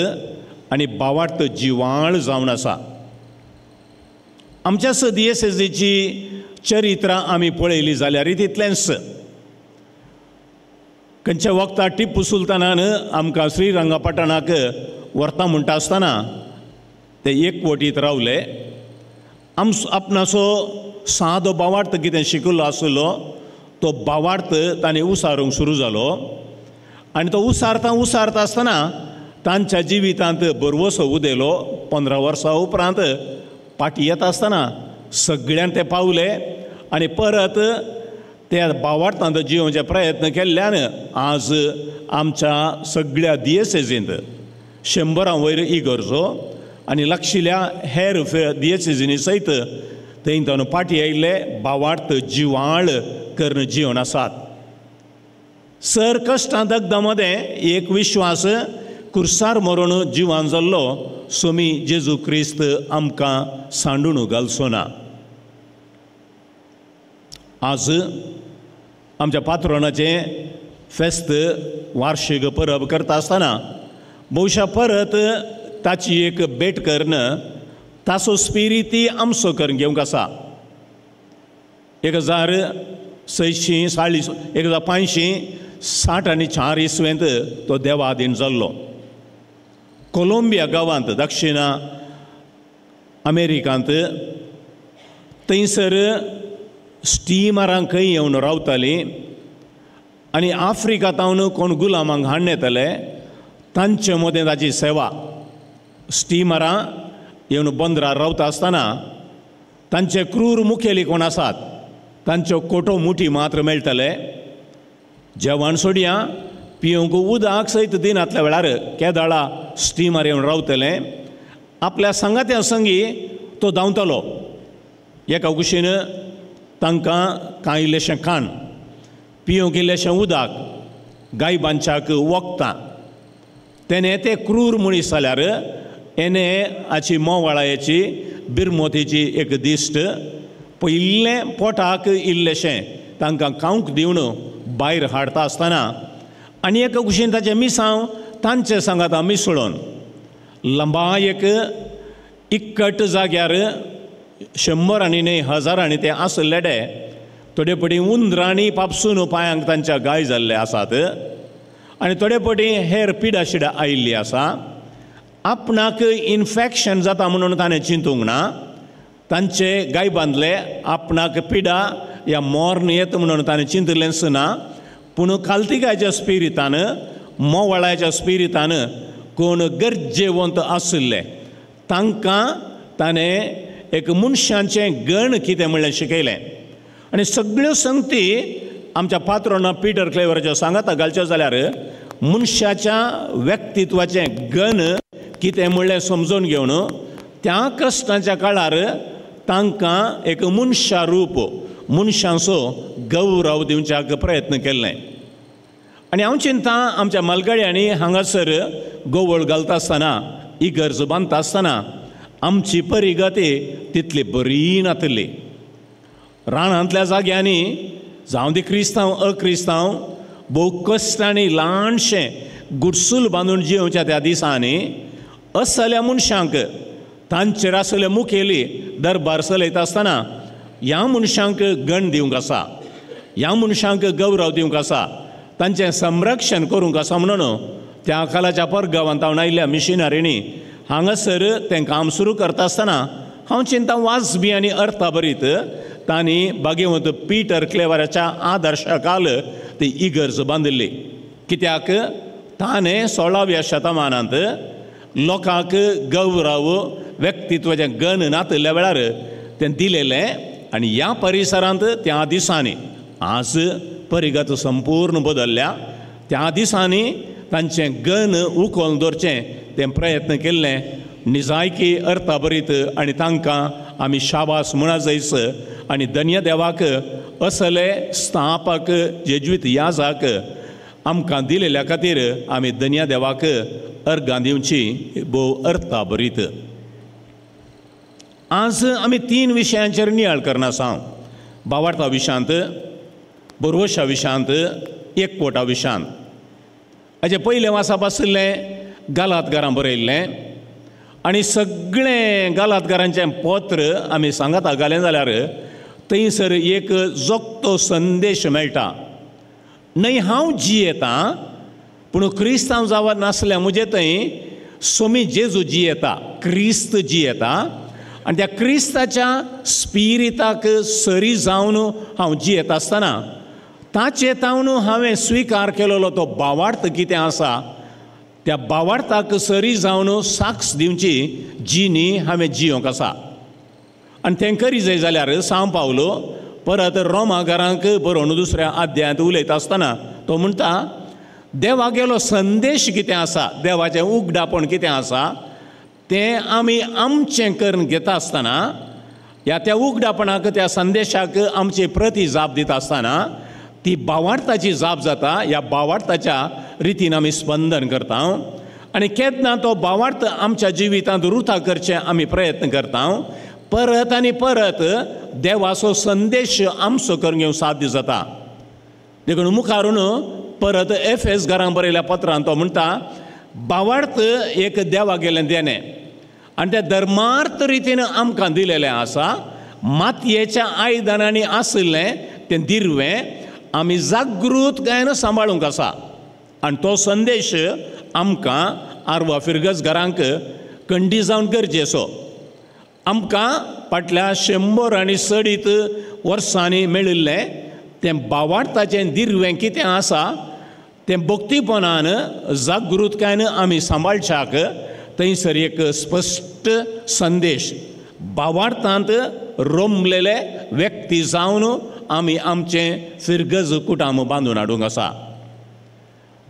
आनी भावार्थ जिवाळ जावन आसा. आमच्या सदियेसेजीची चरित्रां आमी पळयली जाल्यार तितलेंच. खंयच्या वखदां टिप्पू सुलतानान आमकां श्रीरंगपटणाक व्हरता म्हणटा आसतना ते एकवटीत रावले. आमचो आपणाचो सादो भावार्थ कितें शिकिल्लो आशिल्लो तो भावार्थ तांणी उसारूंक सुरू जालो आनी तो उसारता उसारता आसतना तांच्या जिवितांत बरवसो उदेलो. 15 वर्सां उपरांत पाटी येता आसतना सगळ्यान ते पावले आनी परत त्या भावार्थांत जियोवचे प्रयत्न केल्ल्यान आज आमच्या सगळ्या दियेसेजींत 100 वयर इगर्जो आनी लागशिल्ल्या हेर दियेसेजींनी सयत थंय ताणून पाटी आयिल्ले भावार्थ जिवाळ करून जिवन आसात. सर कश्टां दगदां मदें एक विश्वास कुर्सार मरून जिवान जाल्लो सोमी जेजू क्रिस्त आमकां सांडून घालचो ना. आज आमच्या पात्रोनाचें फेस्त वार्षिक परब करता आसतना भोवशा परत ताची एक भेट करून ताचो स्पिरिती आमचो करून घेवंक आसा. 1640 1564 इसवेंत तो देवाधीन जाल्लो. कोलंबिया गांवांत दक्षिण अमेरिकांत थंयसर स्टिमरां खंय येवन रावतालीं आनी आफ्रिका तावन कोण गुलामांक हाडून येताले तांचे मदें ताची सेवा. स्टिमरां येवन बंदरार रावता आसतना तांचे क्रूर मुखेली कोण आसात तांच्यो कोटो मुठी मात्र मेळटले, जेवण सोडया पिवंक उदक सयत दिनांतल्या वेळार केदाळा स्टिमर येवन रावतले. आपल्या सांगात्या संगी तो धांवतलो. एका कुशीन तांकां कांय इल्लेशें खाण, पिवंक इल्लेशें उदक, गाय बांदच्याक वखदां. तेणें ते क्रूर मनीस जाल्यार हेणे हाची मोवाळायेची बिरमोतीची एक दिश्ट पयलें पोटाक इल्लेशें तांकां खावंक दिवन भायर हाडटा आसतना आनी एका कुशीन ताचें मिसांव तांचे सांगाता मिसळून लंबाय एक इक्कट जाग्यार 100 न्हय हजारांनी ते आसले डे थोडे पटी उंदरांनी पापसून पांयांक तांच्या गाय जाल्ले आसात आनी थोडे पटी हेर पिडा शिडा आयिल्ली आसा. आपणाक इन्फेक्शन जाता म्हणून ताणें चिंतूंक ना, तांचे गाय बांदले आपणाक पिडा या मोर्न येता म्हणून ताणें चिंतलेंच ना. पूण कालतिकाच्या स्पिरितान मोवाळाच्या स्पिरितान कोण गरजेवंत आशिल्ले तांकां ताणें एक मनशांचें गण कितें म्हणलें शिकयलें. आनी सगळ्यो संगती आमच्या पात्रोना पिटर क्लेवराच्यो सांगाता घालच्यो जाल्यार मनशाच्या व्यक्तित्वाचें गण कितें म्हणलें समजून घेवन त्या कश्टांच्या काळार तांकां एक मनशा रूप मनशांचो गौरव दिवच्याक प्रयत्न केल्लें. आनी हांव चिंता आमच्या मालगड्यांनी हांगासर गोवळ घालता आसतना इगर्ज बांदता आसतना आमची परिगती तितली बरी नातली. रानांतल्या जाग्यांनी जावं ती क्रिस्तांव अक्रिस्तांव भोव कश्टांनी ल्हानशें गुडसूल बांदून जियोवच्या त्या दिसांनी असल्या मनशांक तांचेर आसले मुखेली दरबार चलयता आसतना ह्या मनशांक गण दिवंक आसा, ह्या मनशांक गौरव दिवंक आसा, तांचें संरक्षण करूंक आसा म्हणून त्या कालाच्या परगांवांत हांव आयिल्ल्या मिशनरींनी हांगासर तें काम सुरू करता आसतना हांव चिंता वाजबी आनी अर्थाभरीत तांणी बागेवंत पिटर क्लेवराच्या आदर्शा काल ती इगर्ज बांदिल्ली. कित्याक ताणें 16व्या शतमानांत लोकांक गौरव व्यक्तित्वाचें गण नातिल्ल्या वेळार तें दिलेलें आनी ह्या परिसरांत त्या दिसांनी आज परिगत संपूर्ण बदल्ल्या त्या दिसांनी तांचें गण उखलून दवरचें तें प्रयत्न केल्लें निजायकी अर्थाभरीत आनी तांकां आमी शाबास म्हणा जायस आनी धन्य देवाक असले स्थापक जेज्वीत याजाक आमकां दिलेल्या खातीर आमी धन्य देवाक अर्गां दिवची भोव अर्थाभरीत. आज आमी 3 विशयांचेर नियाळ करना आसा. भावार्था विशयांत, बरवशा विशयांत, एकवटा विशयांत. हाचे पयलें वाचप आशिल्लें गालातगारां बरयल्लें आनी सगळें गालातगारांचें पत्र आमी सांगाता घालें जाल्यार थंयसर एक जोगतो संदेश मेळटा. न्हय हांव जियेतां पूण क्रिस्तांव जावं नासलें म्हजे थंय सोमी जेजू जियेता, क्रिस्त जियेता आनी त्या क्रिस्ताच्या स्पिरिताक सरी जावन हांव जियेता आसतना ताचे तावन हांवें स्विकार केलेलो तो भावार्थ कितें आसा त्या भावार्थाक सरी जावन साक्ष दिवची जिणी हांवें जियोंक आसा. आनी तें करी जाय जाल्यार सांव पावलो परत रोमागारांक बरोवन दुसऱ्या अध्यायांत उलयता आसतना तो म्हणटा देवागेलो संदेश कितें आसा, देवाचें उगडापण कितें आसा तें आमी आमचें करून घेता आसतना ह्या त्या उगडापणाक त्या संदेशाक आमची प्रती जाप दिता आसतना ती भावार्थाची जाप जाता. ह्या भावार्थाच्या रितीन आमी स्पंदन करता आनी केन्ना तो भावार्थ आमच्या जिवितांत रुथा करचें आमी प्रयत्न करता. परत आनी परत देवाचो संदेश आमचो करून घेवंक साध्य जाता. देखून मुखारून परत एफ एस घरांक बरयल्या पत्रान तो म्हणटा भावार्थ एक देवा गेलें देणें आनी त्या धर्मार्थ रितीन आमकां दिलेलें आसा. मातयेच्या आयदनांनी आशिल्लें तें दिरवें आमी जागृत गायन सांबाळूंक आसा आनी तो संदेश आमकां आरवा फिरगज घरांक कंडी जावन गरजेचो. आमकां फाटल्या 100 आनी चडीत वर्सांनी मेळिल्लें तें भावार्थाचें दिरवें कितें आसा तें भक्तीपणान जागृतकायेन आमी सांबाळच्याक थंयसर एक स्पश्ट संदेश भावार्थांत रोमलेले व्यक्ती जावन आमी आमचें फिरगज कुटाम बांदून हाडूंक आसा.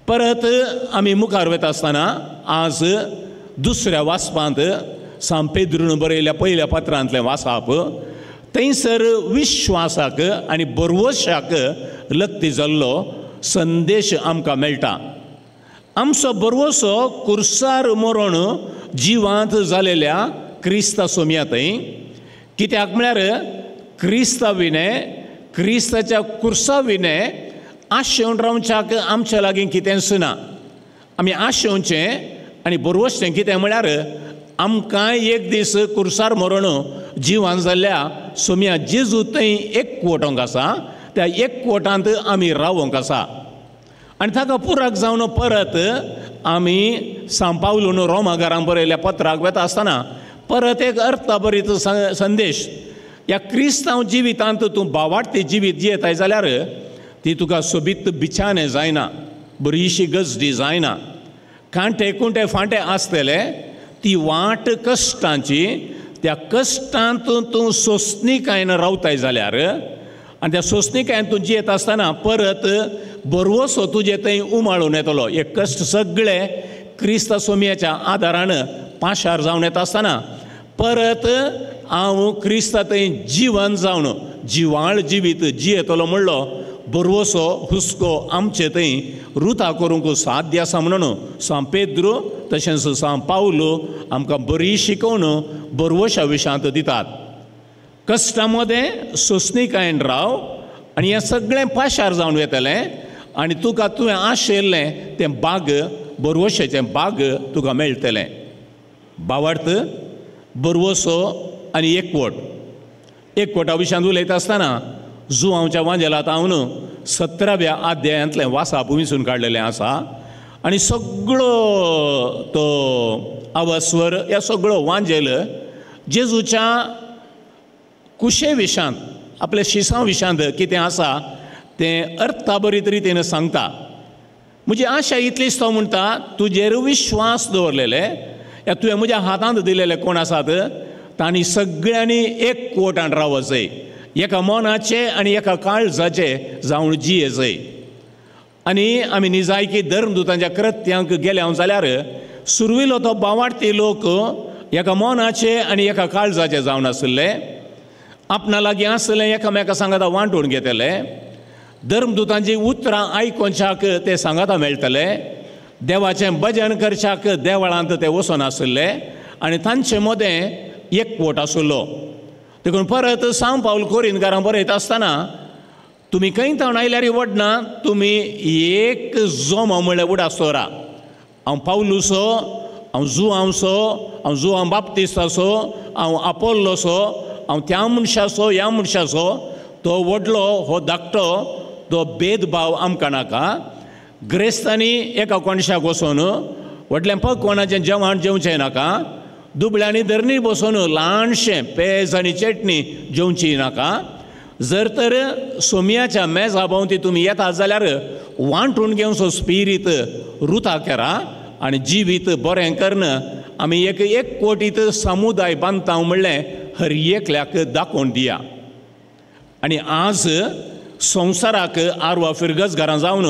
परत आमी मुखार वता आसतना आज दुसऱ्या वाचपांत सांत पेद्रून बरयल्या पयल्या पत्रांतलें वाचप थंयसर विश्वासाक आनी बरवशाक लक्ती जाल्लो संदेश आमकां मेळटा. आमचो बरवसो कुर्सार मरण जिवांत जालेल्या क्रिस्ता सोम्या थंय कित्याक म्हळ्यार क्रिस्ता विणें क्रिस्ताच्या कुर्सा विणें आशेवन रावच्याक आमच्या लागीं कितेंच ना. आमी आशेवचें आनी बरवसचें कितें म्हळ्यार आमकां एक दीस कुर्सार मरण जिवान जाल्ल्या सोम्या जेजू थंय एकवटोंक आसा त्या एकवटांत आमी रावोंक आसा आनी ताका पुराक जावन परत आमी सांपावलून रोमागारां बरयल्या पत्राक वता आसतना परत एक अर्थभरीत संदेश ह्या क्रिस्तांव जिवितांत तूं भावार्थी जिवीत जियेताय जाल्यार ती तुका सोबीत बिचाने जायना, बरीशी गजडी जायना, कांटे कुंटे फांटे आसतले, ती वाट कश्टांची, त्या कश्टांत तूं सोंसणीकायेन रावताय जाल्यार आनी त्या सोंसणीकायेन तूं जियेत आसतना परत बरवसो तुजे थंय उमाळून येतलो. हे कश्ट सगळे क्रिस्ता सोमयाच्या आदारान पाशार जावन येता आसतना परत हांव क्रिस्ता थंय जिवन जावन जिवाळ जिवीत जियेतलो म्हणलो बरवसो हुस्को आमचे थंय रुता करूंक साध्य आसा म्हणून सांत पेद्रू तशेंच सांत पावलू आमकां बरी शिकोवन बरवशा विशांत दितात. कश्टां मदें सोंसणीकायेन राव आनी हें सगळें पाशार जावन येतलें आनी तुका तुवें आशिल्लें तें बाग बरवशाचें बाग तुका मेळटलें. भावार्थ बरवसो आनी एकवट. एकवटा विशांत उलयता आसतना जुवांवच्या वांजेलांत हांव 17व्या अध्यायांतलें वासाप विंचून काडलेलें आसा आनी सगळो तो अवस्वर ह्या सगळो वांजेल जेजूच्या कुशे विशांत आपल्या शिसां विशांत कितें आसा तें अर्थाभरीत रितीन सांगता. म्हजी आशा इतलीच तो म्हणटा तुजेर विश्वास दवरलेले या तुवें म्हज्या हातांत दिलेले कोण आसात तांणी सगळ्यांनी एक कोटान रावचय, एका मनाचे आनी एका काळजाचे जावन जियेचय. आनी आमी निजायकी धर्मदुतांच्या कृत्यांक गेले हांव जाल्यार सुरवेलो तो भावार्थी लोक एका मनाचे आनी एका काळजाचे जावन आशिल्ले, आपणा लागीं आसलें एकामेका सांगाता वांटून घेतले, धर्मदुतांची उतरां आयकोनच्याक ते सांगाता मेळटले, देवाचें भजन करच्याक देवळांत ते वचून आशिल्ले आनी तांचे मदें एकवट आशिल्लो. देखून परत सांव पावल कोरिंदकारां बरयता आसतना तुमी खंय तावन आयल्यार वडना तुमी एक जोमो म्हळ्यार उडास दवरा. हांव पावलूसो, हांव जुआंवसो, हांव जुआंव बाप्तिस्ताचो, हांव आपोल्लोसो, हांव त्या मनशाचो ह्या मनशाचो, तो व्हडलो हो धाकटो तो भेदभाव आमकां नाका. ग्रेस्तांनी एका कोणशाक वचून व्हडलें पकवानाचें जेवण जेवचें नाका, दुबळ्यांनी धरणी बसून ल्हानशें पेज आनी चटणी जेवची नाका. जर तर सोमयाच्या मेजा भोंवती तुमी येता जाल्यार वांटून घेवचो स्पिरीत रुता करा आनी जिवीत बरें करून आमी एक एक कोटीत समुदाय बांदता म्हणलें हर एकल्याक दाखोवन दिया. आनी आज संवसाराक आरवा फिरगज घरां जावन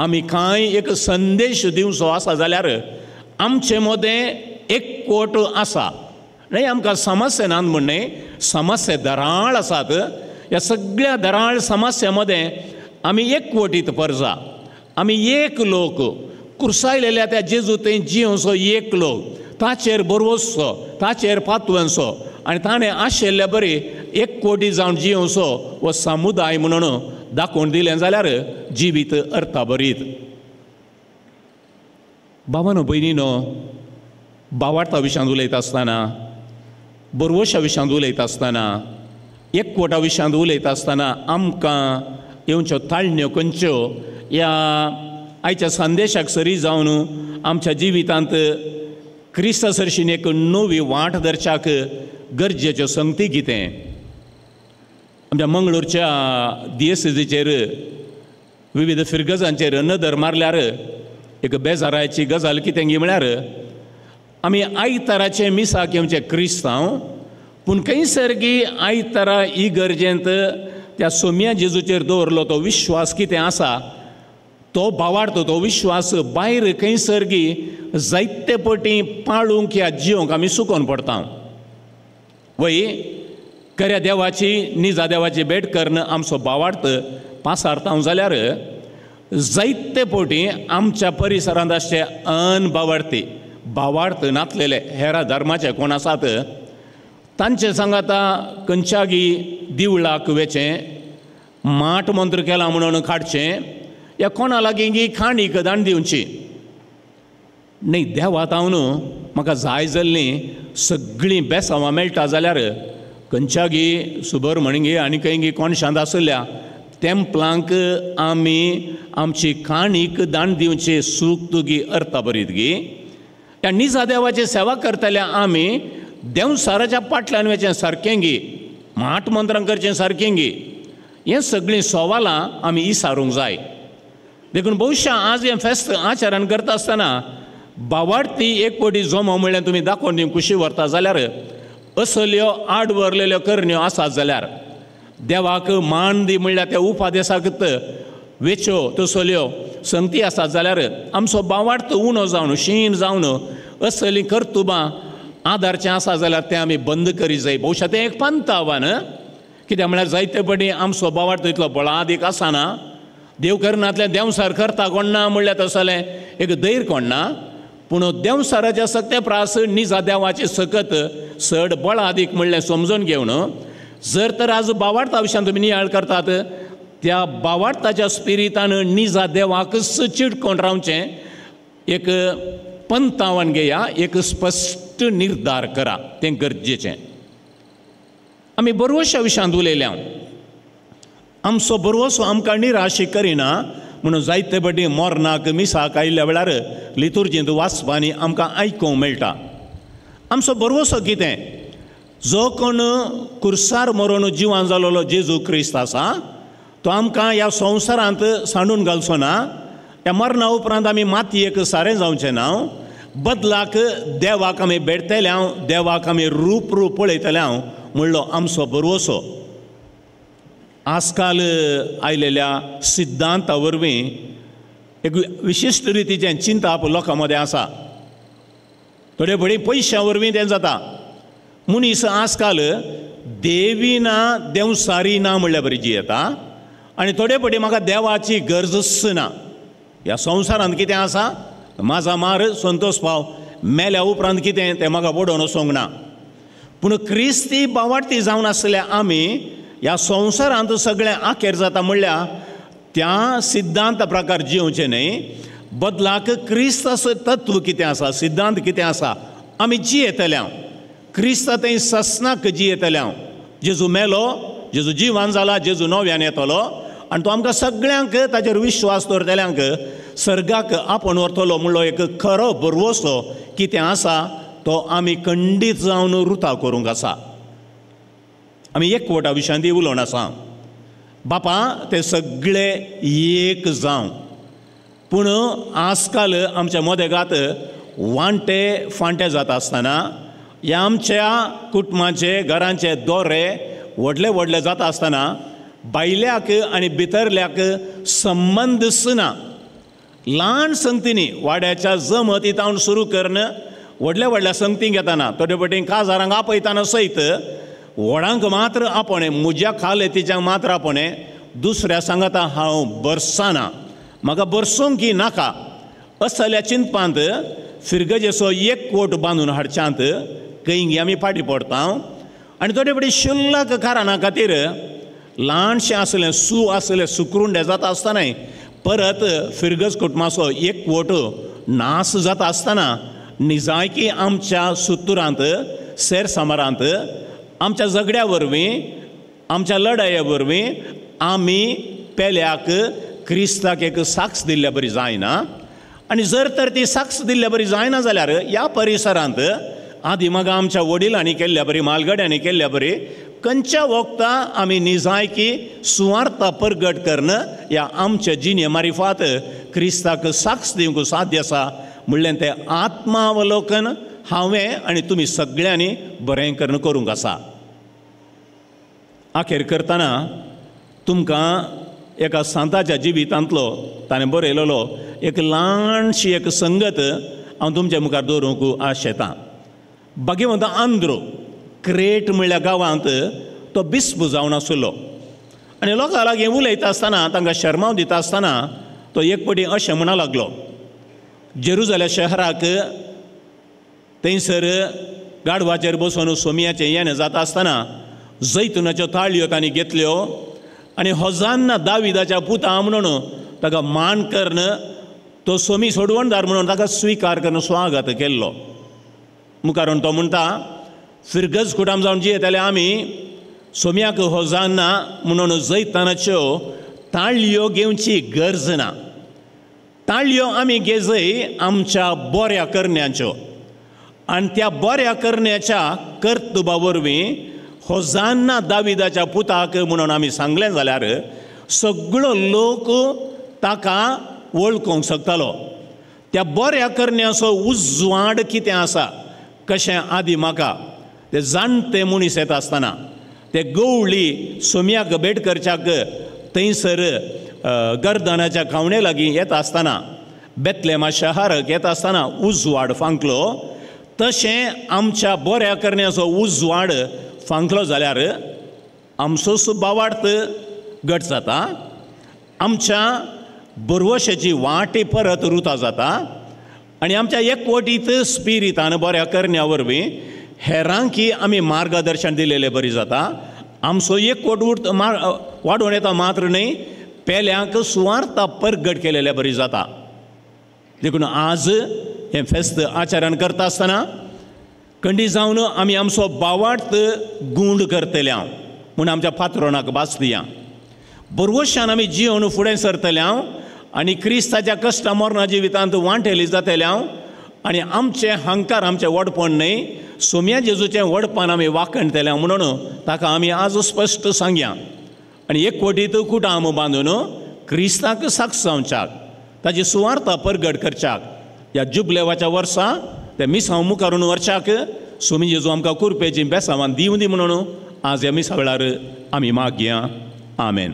आमी कांय एक संदेश दिवचो आसा जाल्यार आमचे मदें एक कोट आसा. न्हय आमकां समस्या नात म्हण न्हय, समस्या दराळ आसात. ह्या सगळ्या दराळ समस्या मदें आमी एक कोटीत परजा, आमी एक लोक कुर्सायलेल्या त्या जेजू थंय जियोसो एक लोक, ताचेर बरवसचो, ताचेर पातवनचो आनी ताणें आशिल्ल्या बरी एक कोटी जावन जियोसो हो समुदाय म्हणून दाखोवन दिलें जाल्यार जिवीत अर्थाभरीत. बाबानो भयणीनो, बावार्ता विशयांत उलयता आसतना, बरवशा विशयांत उलयता आसतना, एकवटा विशयांत उलयता आसतना आमकां येवच्यो ताळण्यो खंयच्यो ह्या आयच्या संदेशाक सरी जावन आमच्या जिवितांत क्रिस्ता सरशीन एक नवी वाट धरच्याक गरजेच्यो संगती कितें. आमच्या मंगळूरच्या दियेसेजीचेर विविध फिरगजांचेर नदर मारल्यार एक बेजाराची गजाल कितें म्हळ्यार आमी आयताराचे मिसाक येवचे क्रिस्तांव, पूण खंयसर की आयतारा इगर्जेंत त्या सोम्या जेजूचेर दवरलो तो विश्वास कितें आसा तो भावार्थ, तो विश्वास भायर खंयसर की जायते पटी पाळूंक या जिवंक आमी सुकोवन पडटा. वय खऱ्या देवाची निजा देवाची भेट करून आमचो भावार्थ पासारता जाल्यार जायते पटी आमच्या परिसरांत आसचे अनभावार्थी भावार्थ नातलेले हेरा धर्माचे कोण आसात तांचे सांगाता खंयच्यागी दिवळाक वेचें, माट मंत्र केला म्हणून काडचें, या कोणा लागीं खाणीक दाण दिवची न्हय. देवा तावन म्हाका जाय जाल्लीं सगळीं बेसांवां मेळटा जाल्यार खंयच्यागी सुबर म्हणगी आनी खंयगी कोणशांत आशिल्ल्या तेंपलांक आमी आमची खाणीक दाण दिवची सूख तुगी अर्थाभरीत गी. ह्या निजा देवाची सेवा करतल्या आमी देंवसाराच्या पाटल्यान वेचें सारकें गी, माट मंत्रां करचें सारकें गी, हें सगळीं सवालां आमी इसारूंक जाय. देखून बहुशा आज हें फेस्त आचरण करता आसतना बावार्थी एक कोटी जमो म्हणल्यार तुमी दाखोवन दिवंक खुशी व्हरता जाल्यार असल्यो आड व्हरलेल्यो करण्यो आसात जाल्यार देवाक मान दी म्हणल्यार त्या उपादेसाक वेच्यो तसल्यो संगती आसात जाल्यार आमचो बावार्थ उणो जावन शीण जावन असलीं कर्तुबां आदारचें आसा जाल्यार तें आमी बंद करी जाय. बहुशा तें एक पंतावन कित्याक म्हळ्यार जायते पटी आमचो बावार्थ इतलो बळादीक आसना. देव करनातलें देंवसार करता कोण ना म्हणल्यार तसलें एक धैर्य कोण ना, पूण देंवसाराच्या सक्ते प्रास निजा देवाची सकत चड बळादीक म्हणलें समजून घेवन जर तर आज बावार्था विशयान तुमी नियाळ करतात त्या बावार्थाच्या स्पिरितान निजा देवाकच चिटकोन रावचें एक पंतावन घेया, एक स्पश्ट निर्धार करा, तें गरजेचें. आमी बरवशा विशयांत उलयल्या, आमचो बरवसो आमकां निराशी करिना म्हणून जायते पटी मोरनाक मिसाक आयिल्ल्या वेळार लितुर्जींत वाचपांनी आमकां आयकूंक मेळटा. आमचो बरवसो कितें, जो कोण कुर्सार मरोन जिवान जालोलो जेजू क्रिस्त आसा तो आमकां ह्या संवसारांत सांडून घालचो ना. ह्या मरणा उपरांत आमी मातयेक सारें जावचें ना, बदलाक देवाक आमी भेटतले हांव, देवाक आमी रूप रूप पळयतले हांव म्हणलो आमचो बरवसो. आजकाल आयलेल्या सिद्धांता वरवीं एक विशिश्ट रितीचें चिंताप लोकां मदें आसा. थोडे फुडें पयशां वरवीं तें जाता. मनीस आजकाल देवी ना देंवसारी ना म्हणल्या बरी जियेता आनी थोडे फुडें म्हाका देवाची गरजच ना. ह्या संवसारांत कितें आसा म्हाजा मार संतोष पाव, मेल्या उपरांत कितें तें म्हाका पडोवन वचोंक ना. पूण क्रिस्ती बावार्ती जावन आसल्या आमी ह्या संवसारांत सगळें आखेर जाता म्हणल्यार त्या सिद्धांत प्रकार जिवचें न्हय, बदलाक क्रिस्ताचो तत्व कितें आसा, सिद्धांत कितें आसा आमी जियेतले हांव. क्रिस्ता थंय ससनाक जियेतले हांव. जेजू मेलो, जेजू जिवान जाला, जेजू नव्यान येतलो आनी तो आमकां सगळ्यांक ताचेर विश्वास दवरतल्यांक सर्गाक आपोवन व्हरतलो म्हणलो एक खरो बरवसो कितें आसा तो आमी खंडीत जावन रुता करूंक आसा. आमी एकवटा विशयांत उलोवन आसा. बापा ते सगळे एक जावं. पूण आजकाल आमच्या मोदेगात वांटे फांटे जाता आसतना ह्या आमच्या कुटुंबाचे घरांचे दोरे व्हडले व्हडले जाता आसतना भायल्याक आनी भितरल्याक संबंदच ना. ल्हान संगतींनी वाड्याच्या जमती तावन सुरू करून व्हडल्या व्हडल्या संगतींक येताना थोडे फावटी काजारांक आपयतना सयत व्हडांक मात्र आपोवणें, म्हज्या खालेतीच्यांक मात्र आपोवणें, दुसऱ्या सांगता हांव बरसाना, म्हाका बरसोंक की नाका असल्या चिंतपांत फिरगजेचो एक कोट बांदून हाडच्यांत खंय आमी फाटीं पडटा. आनी थोडे फावटी शुल्लक कारणा खातीर ल्हानशें आसलें सू आसलें सुकरुंडे जाता आसतनाय परत फिरगज कुटुंबाचो एक वोट नास जाता आसतना निजायकी आमच्या सुतुरांत सेर सामारांत आमच्या झगड्या वरवीं आमच्या लडाये वरवीं आमी पेल्याक क्रिस्ताक एक साक्ष दिल्ल्या बरी जायना. आनी जर तर ती साक्ष दिल्ल्या बरी जायना जाल्यार ह्या परिसरांत आदी म्हाका आमच्या वडिलांनी केल्ल्या बरी मालगड्यांनी केल्ल्या बरी खंयच्या वखता आमी निजायकी सुवार्ता परगट करून ह्या आमच्या जिणे मारिफात क्रिस्ताक साक्ष दिवंक साध्य आसा म्हणलें तें आत्मावलोकन हांवें आनी तुमी सगळ्यांनी बरें करून करूंक आसा. आखेर करतना तुमकां एका सांताच्या जिवितांतलो ताणें बरयलेलो एक ल्हानशी एक संगत हांव तुमच्या मुखार दवरूंक आशेतां. भाग्यवंत आंद्रो क्रेट म्हणल्या गांवांत तो बिस्प जावन आशिल्लो आनी लोकां लागीं उलयता आसतना तांकां शर्माव दिता आसतना तो एक पटी अशें म्हणा लागलो, जेरुजाल्या शहराक थंयसर गाडवाचेर बसून सोमयाचें येणें जाता आसतना जैतुनाच्यो ताळयो तांणी घेतल्यो आनी होजान्ना दाविदाच्या पुता म्हणून ताका मान करून तो सोमी सोडवणदार म्हणून ताका स्विकार करून स्वागत केल्लो. मुखारून तो म्हणटा, फिरगज कुटाम जावन जियेताले आमी सोम्याक होजान्ना म्हणून जैतानाच्यो ताळयो घेवची गरज ना, ताळयो आमी घेजय आमच्या बऱ्या करण्यांच्यो आनी त्या बऱ्या करण्याच्या कर्तुबा वरवीं होजान्ना दाविदाच्या पुताक म्हणून आमी सांगलें जाल्यार सगळो लोक ताका वळखूंक शकतालो. त्या बऱ्या करण्याचो उजवाड कितें आसा कशें आदी म्हाका ते जाणटे मनीस येता आसतना ते गवळी सोम्याक भेट करच्याक थंयसर गर्दनाच्या खावणे लागीं येता आसतना बेतलेमा शहराक येता आसतना उजवाड फांकलो तशें आमच्या बऱ्या करण्याचो उजवाड फांकलो जाल्यार आमचो बावार्थ घट जाता, आमच्या बरवशाची वाटी परत रुता जाता आनी आमच्या एकवटीत स्पिरितान बऱ्या करण्या वरवीं हेरांकी आमी मार्गदर्शन दिलेलें बरी जाता. आमचो एकवट वाडोवन येता मात्र न्हय पेल्यांक सुवार्ता परगट केलेले बरी जाता. देखून आज हें फेस्त आचरण करता आसतना कंडी जावन आमी आमचो बावार्थ गूंड करतले हांव म्हूण आमच्या पात्रोणाक भास दिया. बरवशान आमी जिवन फुडें सरतले हांव आनी क्रिस्ताच्या कश्टा मरणा जिवितांत वांटेली जातले हांव आनी आमचें हंकार आमचें व्हडपण न्हय सोम्या जेजूचें व्हडपण आमी वाखणतले म्हणून ताका आमी आज स्पश्ट सांगया. आनी एक कोटीत कुटाम बांदून क्रिस्ताक साक्ष जावच्याक ताची सुवार्ता परगट करच्याक ह्या जुबलेवाच्या वर्सा ते मिसांव मुखारून वर्षाक सोमी जेजू आमकां कुरपेची बेसांवान दिवं दी म्हणून आज ह्या मिसा वेळार आमी मागया. आमेन.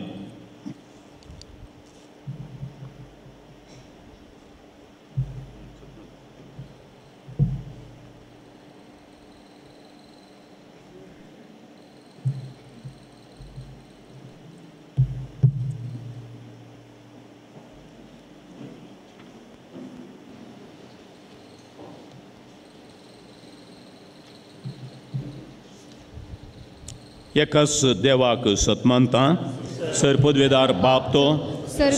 एकाच देवाक सतमानता सर पदवेदार बाप तो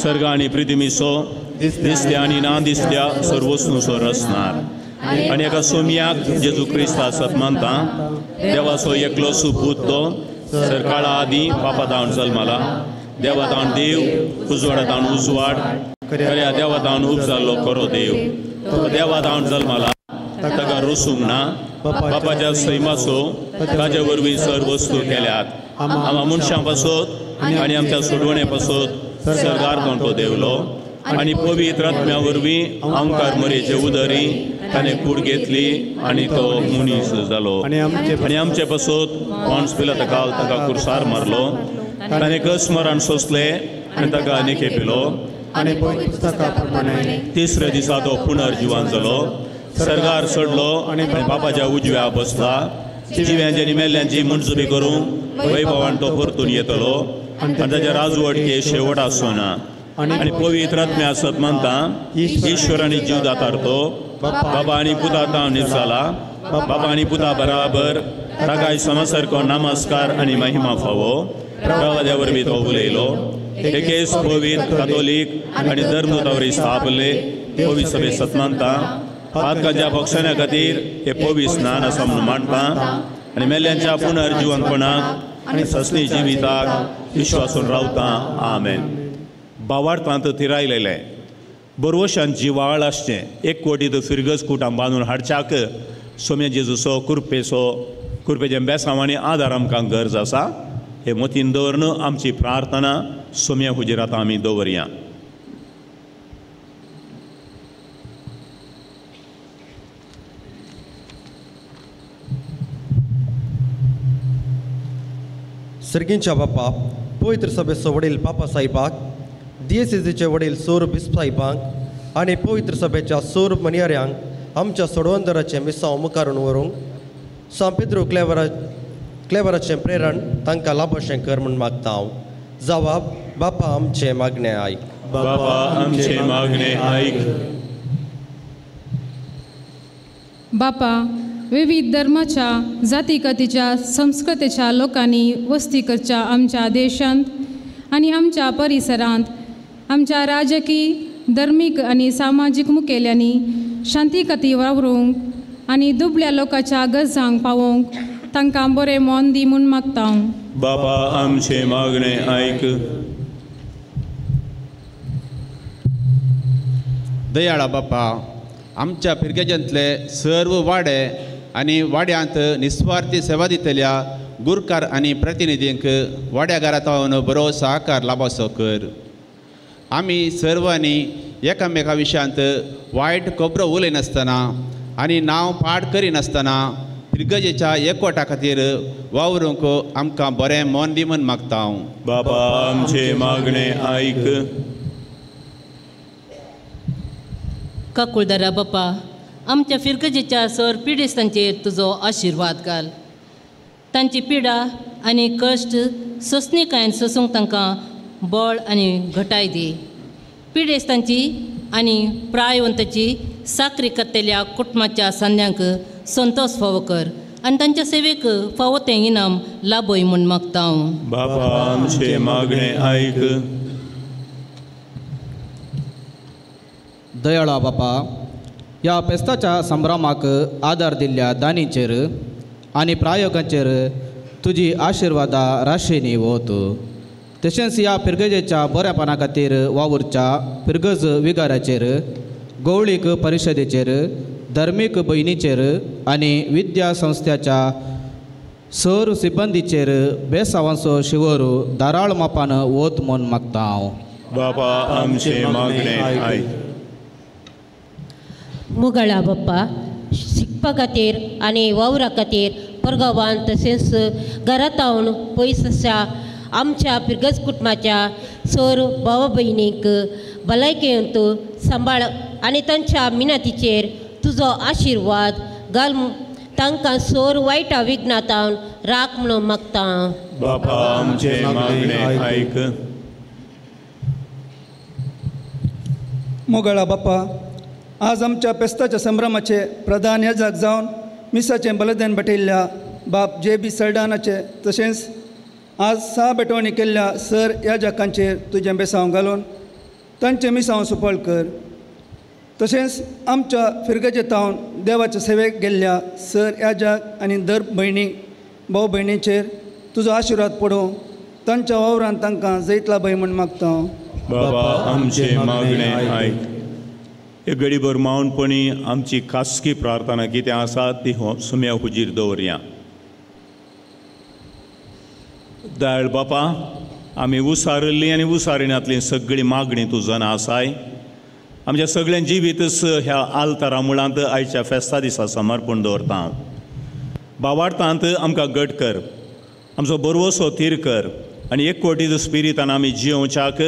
सर्ग आनी प्रितिमिसो दिसल्या आनी ना दिसल्या सर्वस्नुसो रचणार आनी एका सोमयाक जेजू क्रिस्ता सतमानता देवाचो एकलो सुपूत तो सरकाळा आदी पापा धावन जल्माला देवा धावन देव उजवाडा धावन उजवाड खऱ्या देवा धावन उपजाल्लो खरो देव तो देवा धावन जल्माला ताका रोसूंक ना बापाच्या सैमाचो ताजे वरवीं सर वस्तू केल्यात आमा मनशां पासत आनी आमच्या सोडवणे पासत सरकार तो देवलो आनी पवित्र आत्म्या वरवीं आमकार मरेचे उदरी ताणें कूड घेतली आनी तो मनीस जालो आनी आमचे पासत पोंस पिलाता काल ताका कुर्सार मारलो, ताणें कस्मरण सोंसलें आनी ताका निके पिलो आनी तिसऱ्या दिसा तो पुनर्जिवन जालो, सरकार सोडलो आनी बापाच्या उजव्या बसला. जिव्यांची आनी मेल्ल्यांची मंजुरी करूंक वैभवान तो परतून येतलो आनी ताच्या राजवटके शेवट आसना. आनी पवित्र आत्म्या आसत मानता, ईश्वर आनी जीव दातार तो बाबा आनी पुता तावन जाला, बाबा आनी पुता बराबर ताकाय समसारको नमस्कार आनी महिमा फावो. प्रवाद्या वरवीं तो उलयलो. एकेच पवित्र कातोलीक आनी धर्मदूता स्थापले पवित्र सभे सतमानता पातकाच्या बक्षण्या खातीर हे पवित्र स्नान आसा म्हणून मानता आनी मेल्ल्यांच्या पुनर्जिवनपणाक आनी ससनी जिविताक विश्वासून रावता. आमेन. बावार्थांत थिरायलेलें बरवशान जिवाळ आसचें एक कोटी फिरगज कुटां बांदून हाडच्याक सोम्या जेजूचो कुरपेचो कुरपेच्या बेसांव आनी आदार आमकां गरज आसा. हे मतीन दवरून आमची प्रार्थना सोम्या हुजीर आतां आमी दवरया. सर्गींच्या बापा, पवित्र सभेचो वडील पापा साहेबाक, दियेसेजीचे वडील सोर बिस्प साहेबांक आनी पवित्र सभेच्या सोर मनियाऱ्यांक आमच्या सोडवंदराचें मिसांव मुखारून व्हरूंक सांत पेद्रू क्लेवराचें प्रेरण तांकां लाभशें कर म्हूण मागता हांव. जवाब बापा आमचें मागणें आयक. बापा आमचें मागणें आयक. बापा, विविध धर्माच्या जातीकातीच्या संस्कृतीच्या लोकांनी वस्ती करच्या आमच्या देशांत आनी आमच्या परिसरांत आमच्या राजकीय धर्मीक आनी सामाजीक मुखेल्यांनी शांतीकती वावरूंक आनी दुबळ्या लोकांच्या गरजांक पावोवंक तांकां बरें मन दी म्हूण मागता हांव. बाबा आमचें मागणें आयक. दयाळा बापा, आमच्या फिरगेजांतले सर्व वाडे आनी वाड्यांत निस्वार्थी सेवा दितल्या गुरकार आनी प्रतिनिधींक वाड्या घरांत बरो सहकार लाभाचो कर. आमी सर्वांनी एकामेका विशयांत वायट खबरो उलयनासतना आनी नांव पाड करिनासतना फिरगजेच्या एकवटा खातीर वावरूंक आमकां बरें मन दी म्हूण मागता हांव. बाबा आमचें मागणें आयक. काकुळदारा बापा, आमच्या फिरगजेच्या सर पिडेस्तांचेर तुजो आशिर्वाद घाल. तांची पिडा आनी कश्ट सोंसणीकायेन सोंसूंक तांकां बळ आनी घटाय दी. पिडेस्तांची आनी प्रायवंताची साकरी करतल्या कुटुंबाच्या सांद्यांक संतोष फावो कर आनी तांच्या सेवेक फावो तें इनाम लाभय म्हूण मागता हांव. बाबा आमचें मागणें आयक. दयाळा बापा, ह्या फेस्ताच्या संभ्रमाक आदार दिल्ल्या दानीचेर आनी प्रायोगांचेर तुजी आशिर्वादा राशींनी वत. तशेंच ह्या फिरगजेच्या बऱ्यापणा खातीर वावुरच्या फिरगज विगाराचेर, गवळीक परिशदेचेर, धर्मीक भयणीचेर आनी विद्या संस्थ्याच्या सर सिब्बंदीचेर बेसावांचो शिवर धाराळ मापान वत म्हूण मागता हांव. बाबा आमचें मागणें आयक. मुगळा बाप्पा, शिकपा खातीर आनी वावरा खातीर परगांवान तशेंच घरांत पयस आसा आमच्या फिरगज कुटुंबाच्या सर भावा भयणीक भलायकेंत सांबाळ आनी तांच्या मिनातीचेर तुजो आशिर्वाद घाल. तांकां सोर वायटा विघ्नांत राख म्हणून मागता. बापा आमचें मागणें आयक. मोगाळा बापा, आज आमच्या पेस्ताच्या संभ्रमाचे प्रधान याजक जावन मिसाचें बलिदान भेटयल्ल्या बाप जे बी सरडानाचे तशेंच आज 6 भेटवणी केल्ल्या सर याजकांचेर तुजें बेसांव घालून तांचें मिसांव सुपळ कर. तशेंच आमच्या फिरगजे तावन देवाचे सेवेक गेल्ल्या सर याजक आनी दर भयणी भाव भयणीचेर तुजो आशिर्वाद पडूं. तांच्या वावरान तांकां जैत लाभय म्हूण मागता. बाबा आमचें मागणें आयक. एक घडीभर मावनपणी आमची खासगी प्रार्थना कितें आसा ती सुम्या हुजीर दवरया. दयाळ बापा, आमी उसारिल्ली आनी उसारिणांतली सगळी मागणी तूं जाणा आसाय. आमच्या सगळ्यां जिवीतच ह्या आल्तारा मुळांत आयच्या फेस्ता दिसा समर्पण दवरता. बावार्थांत आमकां गट कर, आमचो बरवसो थीर कर आनी एकवटीत स्पिरितान आमी जियोवच्याक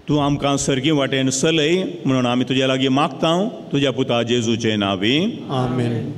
तूं आमकां सर्गी वाटेन चलय म्हणून आमी तुज्या लागीं मागता, तुज्या पुता जेजूचे नांवी, आमेन.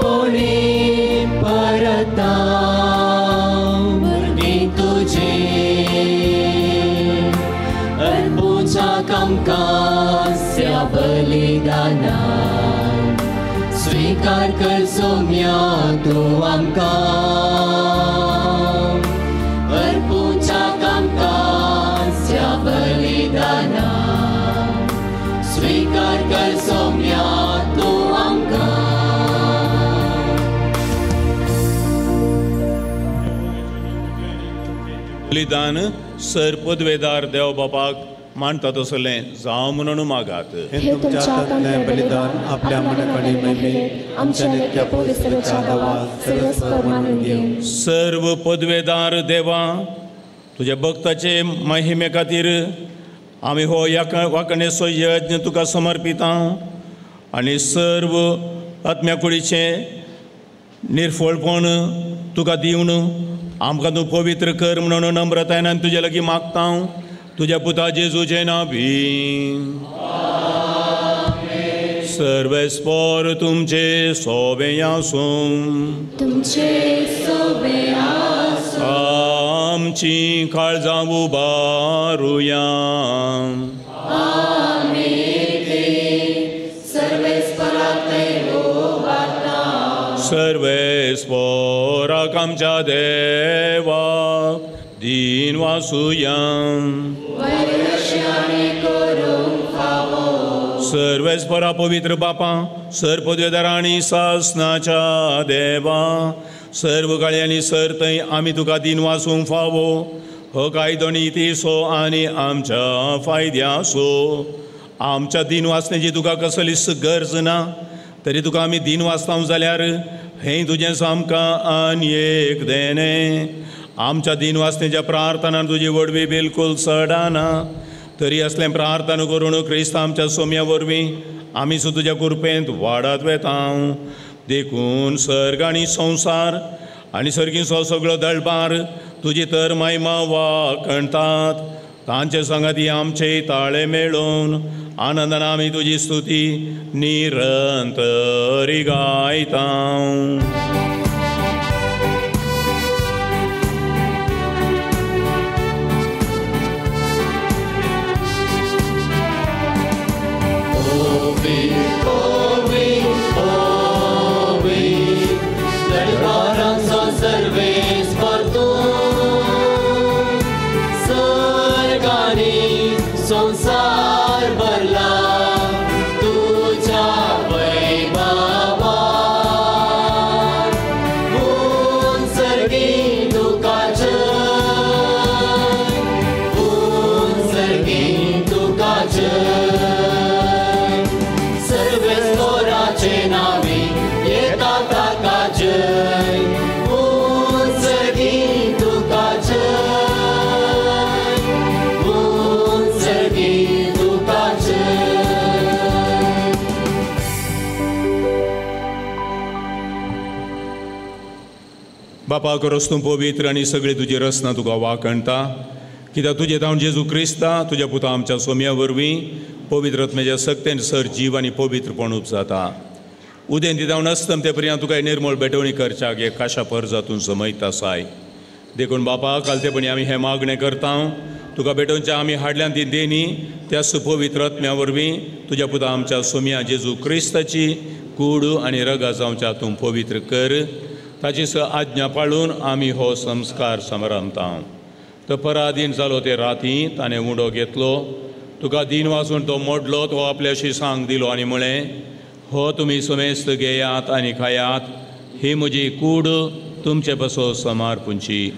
पोरकेपणी परता भुरगीं तुजी अर्पूच्या कामकास्या बलिदाना स्वीकार कर सोम्या तूं आमकां अर्पूच्या कामकास्या बलिदाना स्वीकार कर सोम्या तूं आमकां. बलिदान सर पदवेदार देव बापाक मानता तसलें जावं म्हणून मागात. हे तुमच्या हातांतलें बलिदान आपल्या मनाकडे महिमे आमच्या नित्य पवित्रच्या नांवान सर्वस्वर मानून घेवं. सर्व पदवेदार देवा तुज्या भक्ताचे महिमे खातीर आमी हो वाकणेचो यज्ञ तुका समर्पिता आनी सर्व आत्म्या कुडीचें निर्फळपण तुका दिवन आमकां तूं पवित्र कर म्हणून नम्रतायेन आनी तुजे लागीं मागता तुज्या पुता जेजूचें नांवी. सर्वेस्पोर तुमचे सोबें आसूं. तुमचे सोबें आसूं. आमची काळजां उबारुया. आमी सर्वेस्पराक उबारता. सर्वेस्पोराक आमच्या देवाक दीन वासुया. सर्वेस्परा पवित्र बापा सर पदवेदार आनी सासनाच्या देवा सर्व काळी आनी सर थंय आमी तुका दीन वासूंक फावो हो कायदो नितीसो आनी आमच्या फायद्यासो. आमच्या दीन वाचण्याची तुका कसलीच गरज ना तरी तुका आमी दीन वाचता जाल्यार हें तुजें सामकां आनी एक देणें. आमच्या दीन वाचण्याच्या प्रार्थनान तुजी वडवी बिलकूल सडाना तरी असलें प्रार्थना करून क्रिस्त आमच्या सोम्या वरवीं आमी सुद्दां तुज्या कृपेंत वाडत वेता. देखून सर्ग आनी संवसार आनी सर्गीचो सगळो दळबार तुजी तर महिमा वाखणतात. तांचे सांगाती आमचे ताळे मेळोवन आनंदान आमी तुजी स्तुती निरंतरी गायता. संसार भरला तुझ्या वैभवान उंचर्गी तुका जय उंचर्गी तुका जय सर्वेस्पराचे नावे येता ताका जय उंचर्गी तुका जय बापा करोस तूं पवित्र आनी सगळी तुजी रचना तुका वाखणटा कित्याक तुजें धांवन जेजू क्रिस्ता तुज्या पुता आमच्या सोम्या वरवीं पवित्र आत्म्याच्या सक्तेन सर जीव आनी पवित्रपण उपजाता. उदेंती धांवन अस्तम ते पर्यंत तुका निर्मळ भेटवणी करच्याक एक काशा परजातून समयता आसाय. देखून बापा कालतेपणी आमी हें मागणें करता तुका भेटोवच्या आमी हाडल्यान ती देणी त्या सुपवित्र आत्म्या वरवीं तुज्या पुता आमच्या सोम्या जेजू क्रिस्ताची कूड आनी रगा जावच्या तूं पवित्र कर. ताची स आज्ञा पाळून आमी हो संस्कार समारंभता. तो पराधीन जालो ते राती ताणें उंडो घेतलो तुका दीन वाचून तो मोडलो तो आपल्याशी सांग दिलो आनी म्हळें हो तुमी समेस्त घेयात आनी खायात ही म्हजी कूड तुमचे पसो समारपुंची.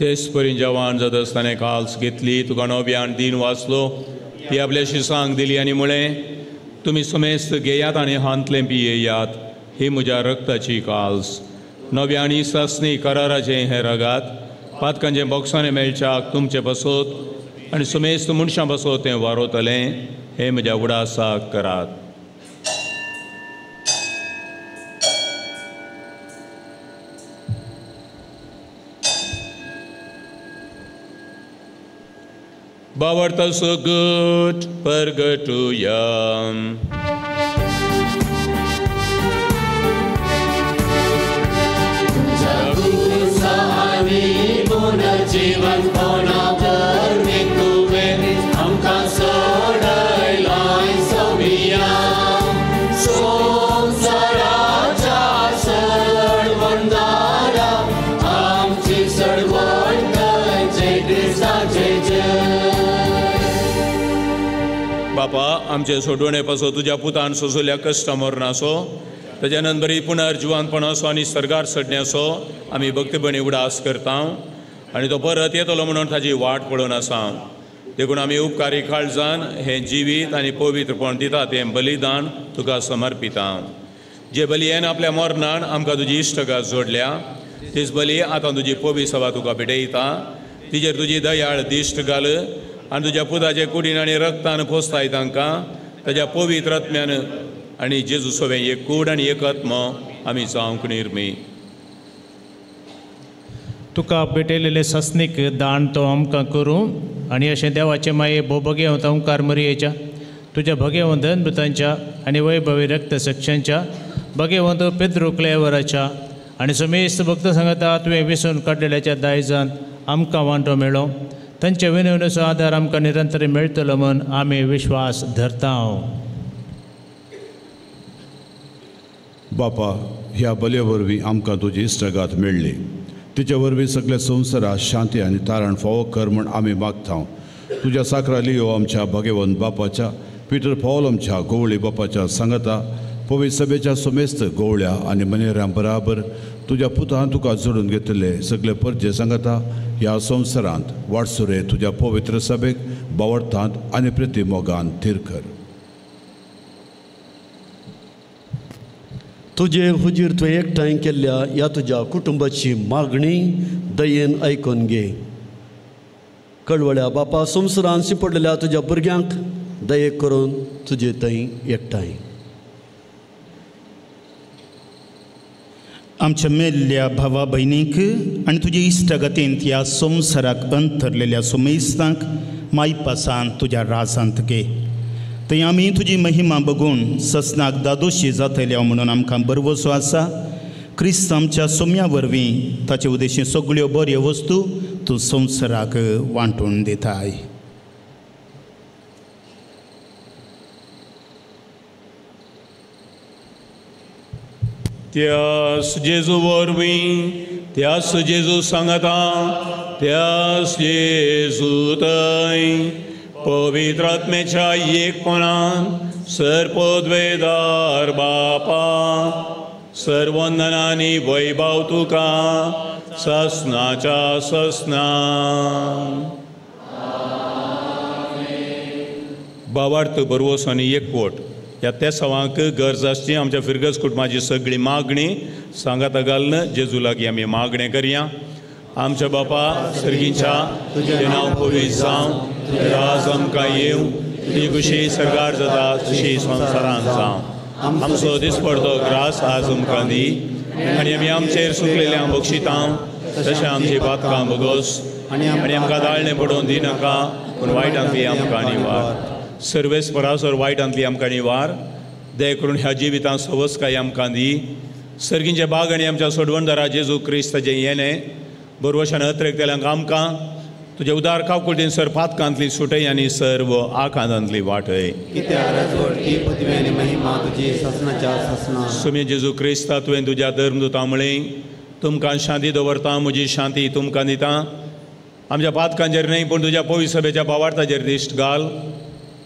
तेच परी जवान जाता आसतना काल्स घेतली तुका नव्यान दीन वाचलो ती आपल्याशी सांग दिली आनी म्हळें तुमी समेस्त घेयात आनी हांतलें पियेयात ही म्हज्या रक्ताची काल्स नव्या आनी सासणी कराराचें हें रगात पातकांचें बोक्सांनी मेळच्याक तुमचें बसोत आनी समेस्त मनशां बसोत तें वारोतलें हें म्हज्या उडासाक करात. बावडताचो गट परगटुया. जीवनपणा वरवीं तुवें आमकां सोडयलाय सोमिया. संवसाराच्या सडवणदारा आमची सडवण कर, जय क्रिस्ताचे जय. बापा, आमचे सोडवणे पासून तुज्या पुतान सोंसल्या कश्टा मरणाचो, ताच्या नंतर पुनर्जिवनपणाचो आनी सर्गार चडण्याचो आमी भक्तीपणी उडास करता आनी तो परत येतलो म्हणून ताजी वाट पळोवन आसा. देखून आमी उपकारी काळजान हें जिवीत आनी पवित्रपण दिता तें बलिदान तुका समर्पिता. जे बलियेन आपल्या मरणान आमकां तुजी इश्टगात जोडल्या तीच बली आतां तुजी पवी सभा तुका भेटयता. तिजेर तुजी दयाळ दिश्ट घाल आनी तुज्या पुताचे कुडीन आनी रक्तान पोसताय तांकां ताज्या पवित्र आत्म्यान आनी जेजू सोवें एक कूड आनी एक आत्मो आमी जावंक निर्मी. तुका भेटयलेले सस्नीक दान तो आमकां करूं आनी अशें देवाचे माये भोव भगेवंत ओंकार मरियेच्या तुज्या भगेवंत अनभृतांच्या आनी वैभवी रक्त सक्षांच्या भगेवंत पेद्रू क्लेवराच्या आनी समेस्त भक्त सांगता तुवें विसून काडलेल्याच्या दायजान आमकां वांटो मेळो. तांच्या विनवणेचो आदार आमकां निरंतर मेळटलो म्हूण आमी विश्वास धरता. बापा, ह्या बलये वरवीं आमकां तुजी इश्टगात मेळ्ळी. तिचे वरवीं सगल्या संवसाराक शांती आनी तारण फावो कर म्हूण आमी मागता. तुज्या साकरा लियो आमच्या भगेवंत बापाच्या, पिटर पावल आमच्या गोवळी बापाच्या सांगता पवित्र सभेच्या समेस्त गोवळ्या आनी मनेऱ्यां बराबर तुज्या पुतान तुका जोडून घेतले सगळे परजे सांगता ह्या संवसारांत वाटसुरे तुज्या पवित्र सभेक बावडटांत आनी प्रतिमोगान थीर कर. तुजे हुजीर तुवें एकठांय केल्ल्या ह्या तुज्या कुटुंबाची मागणी दयेन आयकून घे. कळवळ्या बापा, संवसारान शिंपडलेल्या तुज्या भुरग्यांक दये करून तुजे थंय एकठांय. आमच्या मेल्ल्या भावा भयणीक आनी तुजे इश्टागतींत ह्या संवसाराक अंतरलेल्या सुमेस्तांक मायपासान तुज्या राजांत घे. थंय आमी तुजी महिमा बघून ससनाक दादोशी जातल्या म्हणून आमकां भरवसो आसा. क्रिस्त आमच्या सोम्या वरवीं ताचे उद्देशी सगळ्यो बऱ्यो वस्तू तूं संवसाराक वांटून दिताय. त्यास जेजू वरवीं, त्यास जेजू सांगता, त्यास जेजू थंय पवित्र आत्म्याच्या एकपणान सर्पोद्वेदार बापा सर्वंदनानी वैभव तुका ससनाच्या ससना. बावार्थ बरवस आनी एकवट ह्या तेसावांक गरज आसची आमच्या फिरगज कुटुंबाची सगळी मागणी सांगाता घालून जेजू लागीं आमी मागणें करया. आमच्या बापा सर्गीच्या, तुजें नांव पवित्र जावं, तुजें राज आमकां येवं, तुजी खुशी सरकार जाता तशी संवसारांत जावं. आमचो दिसपडतो ग्रास आज आमकां दी आनी आमी आमचेर सुकलेल्या बक्षितां तशें आमची पातकां भोगोस आनी आमकां दाळणें पडोवन दिनाका, पूण वायटांतली आमकां निवार. सर्वेस परासर वायटांतली आमकां निवार. दया करून ह्या जिवितांत सवसकाय आमकां दी. सर्गींचे बाग आनी आमच्या सोडवणदारा जेजू क्रिस्ताचें येणें बरवशान अत्रेकतेल्यांक आमकां तुजे उदार काकुळटीन सर पातकांतली सुटय आनी सर्व आकांतांतली वाटय. सुमी जेजू क्रिस्ता, तुवें तुज्या धर्मदुता म्हळें, तुमकां शांती दवरता, म्हजी शांती तुमकां दिता. आमच्या पातकांचेर न्हय पूण तुज्या पवित्र सभेच्या भावार्थाचेर दिश्ट घाल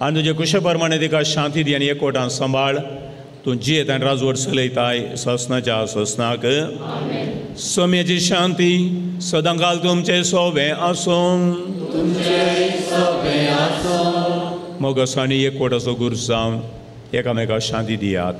आनी तुजे कुशे प्रमाणे तिका शांती दी आनी एकवटान सांबाळ. तूं जियेत आनी राजवट चलयताय ससनाच्या ससनाक. सम्याची शांती सदांकाल तुमचे सोबें आसूं. मोगस आनी एकवटाचो गुरू जावन एकामेका शांती दियात.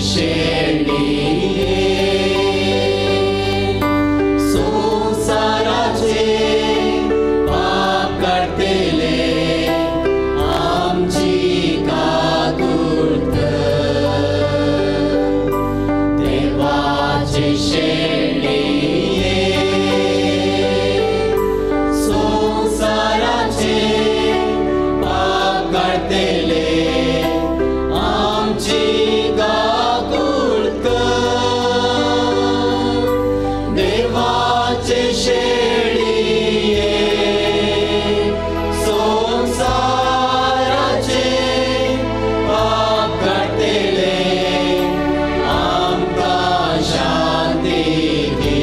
शेळी संसाराचे शेळये संवसाराचे पाप काडटले आमकां शांती दी,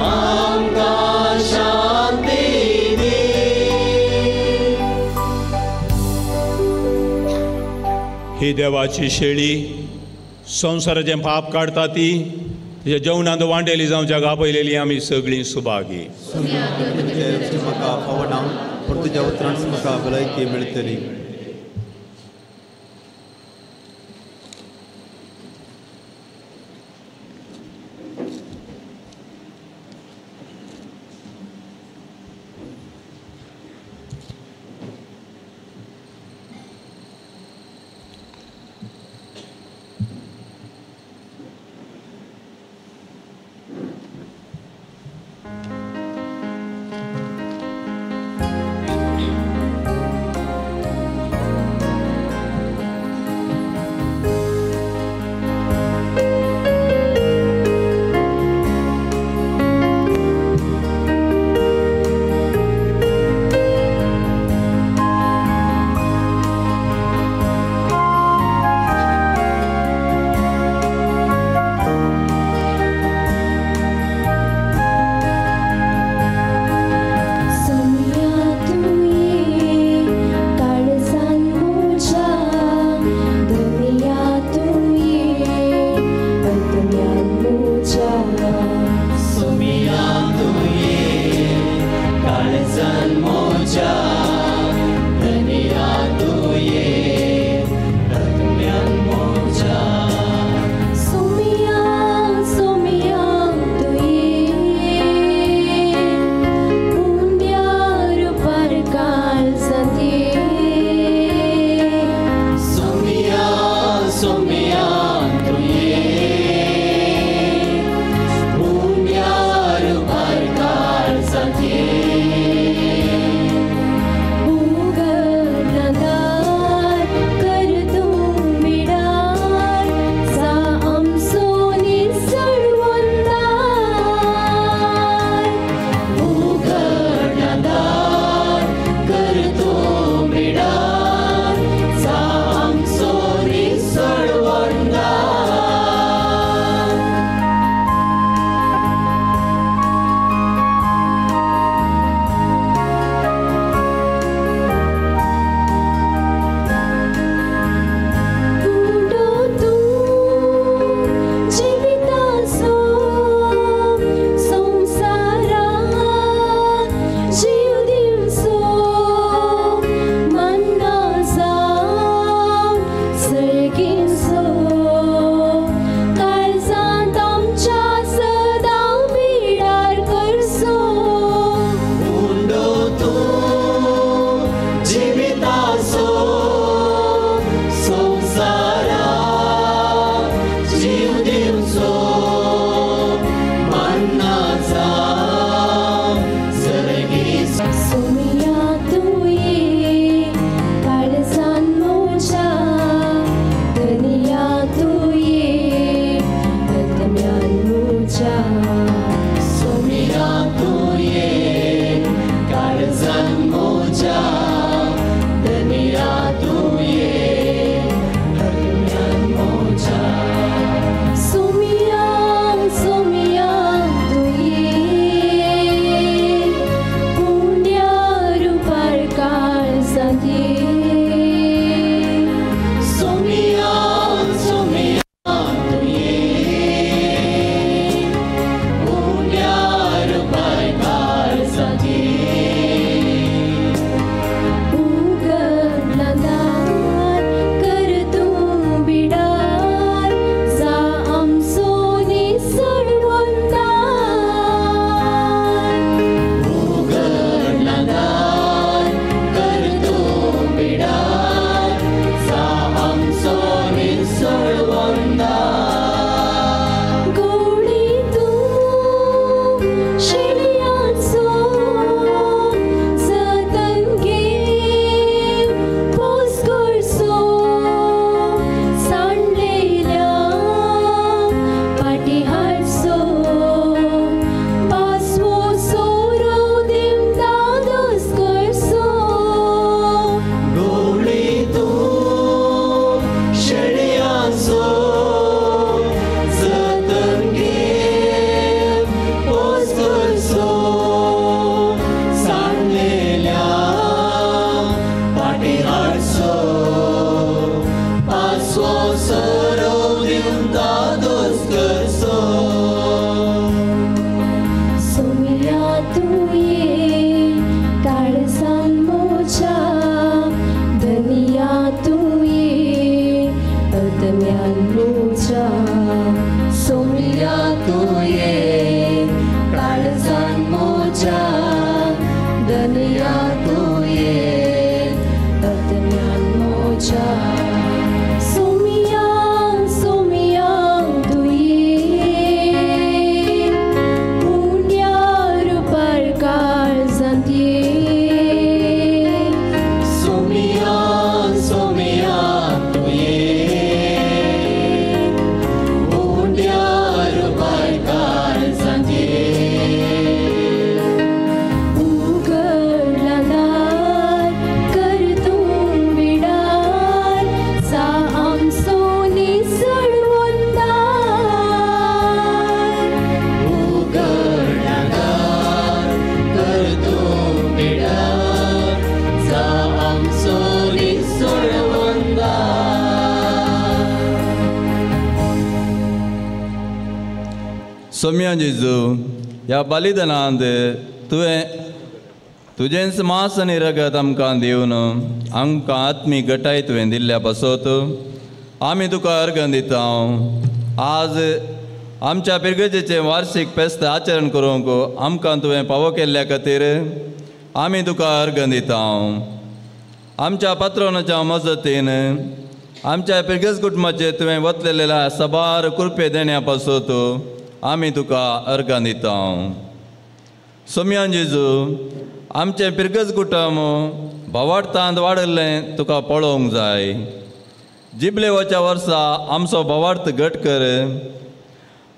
आमकां शांती दी. ही देवाची शेळी संवसाराचें पाप काडटा ती तिच्या जेवणांत वांटेली जावच्या गापयलेली आमी सगळीं सुभागी. म्हाका फावना पूण तुज्या उतरान म्हाका भलायकी मेळटली. सोम्या जेजू, ह्या बलिदानांत तुवें तुजेंच मांस आनी रगत आमकां दिवन आमकां आत्मीक गटाय तुवें दिल्ल्या पासत आमी तुका अर्गां दिता. आज आमच्या पिरगजेचें वार्षीक फेस्त आचरण करूंक आमकां तुवें पावो केल्ल्या खातीर आमी तुका अर्गां दिता. आमच्या पात्रोनाच्या मजतीन आमच्या पिरगज कुटुंबाचेर तुवें वतलेल्या सबार कृपे देण्या पासत आमी तुका अर्गां दिता. सोम्या जेजू, आमचें पिरगज कुटुंब भावार्थांत वाडल्लें तुका पळोवंक जाय. जिबलेवाच्या वर्सा आमचो भावार्थ घट कर.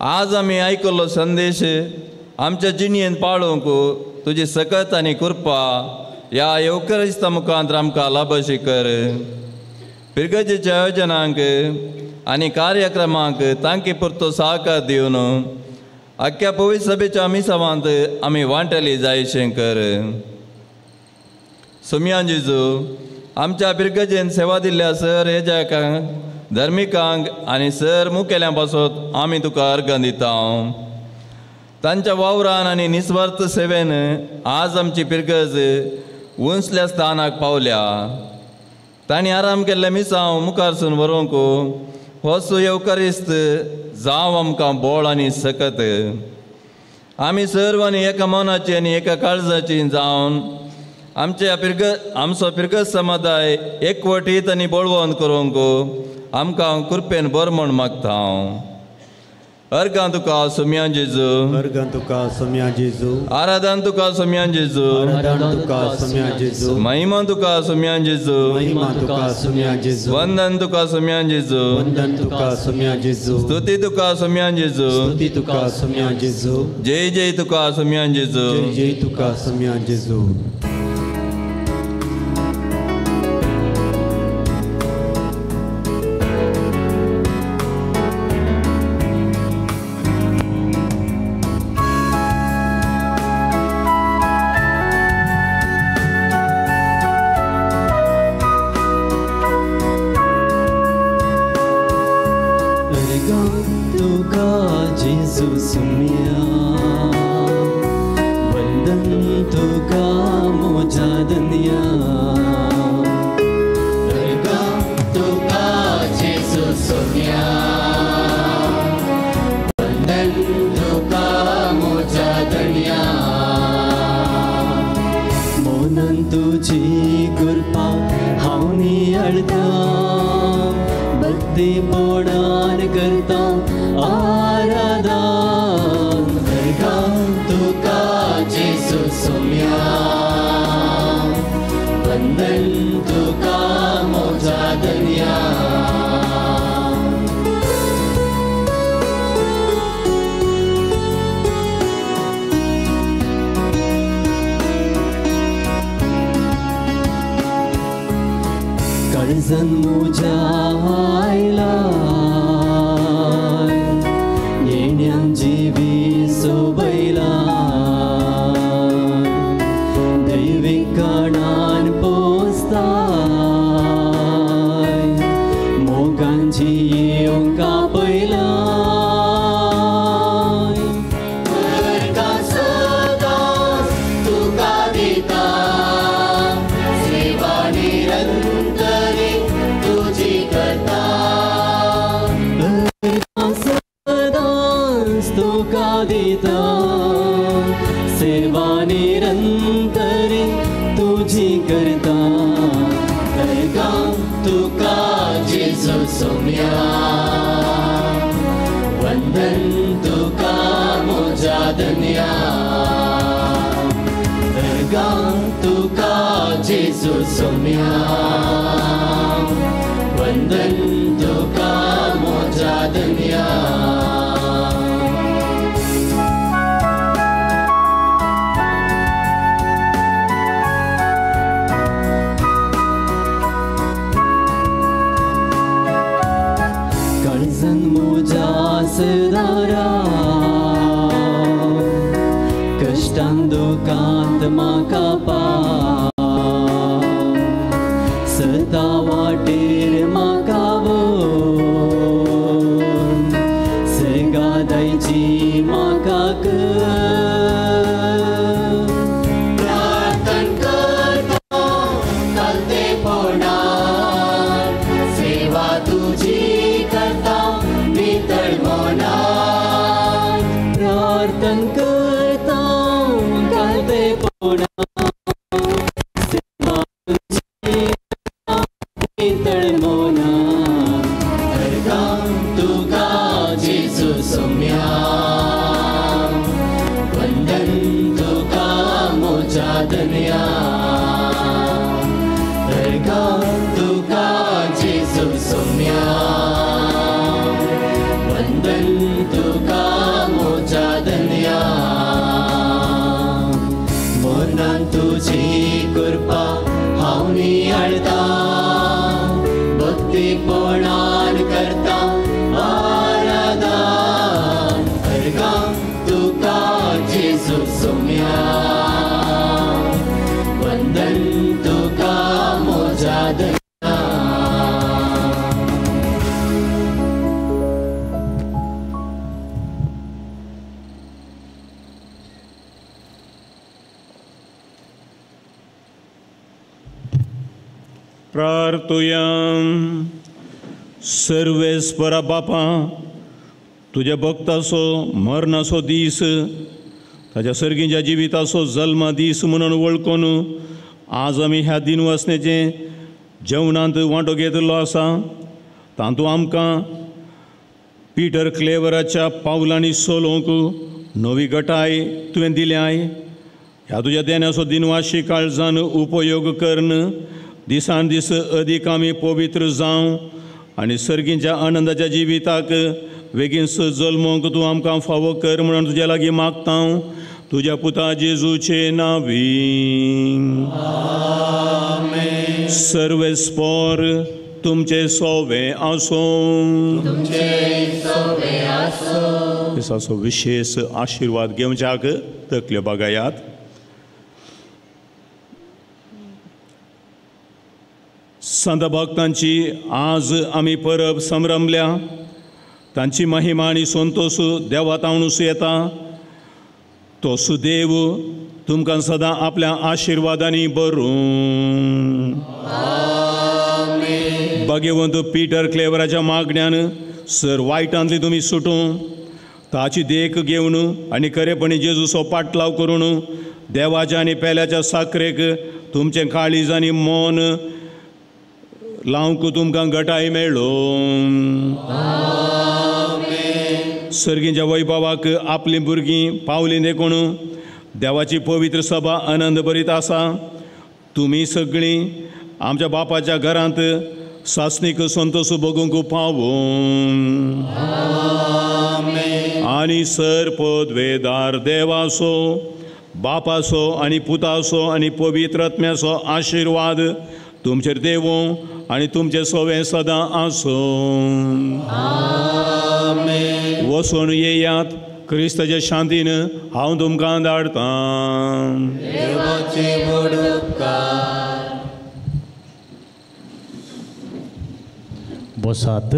आज आमी आयकल्लो संदेश आमच्या जिणयेन पाळोवंक तुजी सकत आनी कृपा ह्या येवकरिस्ता मुखांत आमकां लाभशी कर. पिरगजेच्या आयोजनांक आनी कार्यक्रमांक तांकी पुरतो सहकार दिवन आख्या पवित्र सभेच्या मिसावांत आमी वांटली जायशें कर. सोम्या जेजू, आमच्या पिरगजेन सेवा दिल्ल्या सर हेजाकांक, धर्मिकांक आनी सर मुखेल्यां पासत आमी तुका अर्गां दिता. तांच्या वावरान आनी निस्वार्थ सेवेन आज आमची पिरगज उंचल्या स्थानाक पावल्या. तांणी आराम केल्ले मिसांव मुखारसून व्हरूंक हो येवकरिस्त जावं आमकां बोळ आनी सकत. आमी सर्वांनी एका मनाची आनी एका काळजाची जावन आमच्या आमचो पिरगज समुदाय एकवटीत आनी बळवंत करूंक आमकां कृपेन बरो म्हूण मागता हांव. अर्गां तुका सोम्या जेजू, अर्गां तुका सोम्या जेजू, आराधन तुका सोम्या जेजू, आराधन तुका सोम्या जेजू, महिमा तुका सोम्या जेजू, महिमा तुका सोम्या जेजू, वंदन तुका सोम्या जेजू, वंदन तुका सोम्या जेजू, स्तुती तुका सोम्या जेजू, स्तुती तुका सोम्या जेजू, जय जय तुका सोम्या जेजू, जय जय तुका सोम्या जेजू. सदा वाटेर म्हाका व्हर, सेगाद जायची म्हाका प्रार्थन करता कालतेपणान सेवा तुजी करता नितळ मनान प्रार्थन करता कालतेपणान सेवा तुजी करता नितळ मनान अर्गां तुका जेजू सोम्या वंदन तुका म्हज्या धनया अर्गां तुका जेजू सोम्या वंदन तुका म्हज्या धनया मरणान तुजी कृपा हांव नियाळता भक्तीपणान करता आराधन अर्गां तुका जेजू सोम्या वंदन तुका म्हज्या धनया. प्रार्थुया. सर्वेस्परा बापा तुज्या भक्ताचो मरणाचो दीस ताज्या सर्गीच्या जिविताचो जल्मा दीस म्हणून वळखून आज आमी ह्या दिनवासनेचें जेवणांत वांटो घेतिल्लो आसा. तातूंत आमकां पीटर क्लेवराच्या पावलांनी चलोवंक नवी गटाय तुवें दिल्याय. ह्या तुज्या देण्याचो दिनवाशी काळजान उपयोग करून दिसान दीस अदीक आमी पवित्र जावं आनी सर्गीच्या आनंदाच्या जिविताक बेगीन जल्मोंक तूं आमकां फावो कर म्हणून तुज्या लागीं मागता तुज्या पुता जेजूचे नांवी. सर्वेस्पोर तुमचे सोवे आसूं. दिसाचो विशेष आशिर्वाद घेवच्याक तकल्यो बागायात. संत भक्तांची आज आमी परब संभ्रमल्या. तांची महिमा आनी संतोष देवा तावणूस येता. तो सुदेव तुमकां सदां आपल्या आशिर्वादांनी भरूं. भाग्यवंत पीटर क्लेवराच्या मागण्यान सर वायटांतली तुमी सुटूं. ताची देख घेवन आनी खरेपणी जेजूचो पाटलाव करून देवाच्या आनी पेल्याच्या साखरेक तुमचें काळीज आनी मन लावंक तुमकां गटाय मेळ्ळो. सर्गीच्या वैभवाक आपलीं भुरगीं पावलीं देखून देवाची पवित्र सभा आनंद भरीत आसा. तुमी सगळीं आमच्या बापाच्या घरांत सासणीक संतोष भोगूंक पावूं. आनी सर पदवेदार देवाचो बापाचो आनी पुताचो आनी पवित्र आत्म्याचो आशिर्वाद तुमचेर देवूं आनी तुमचें सोवें सदां आसूं. वचून येयात क्रिस्ताच्या शांतीन हांव तुमकां धाडटां. बसात.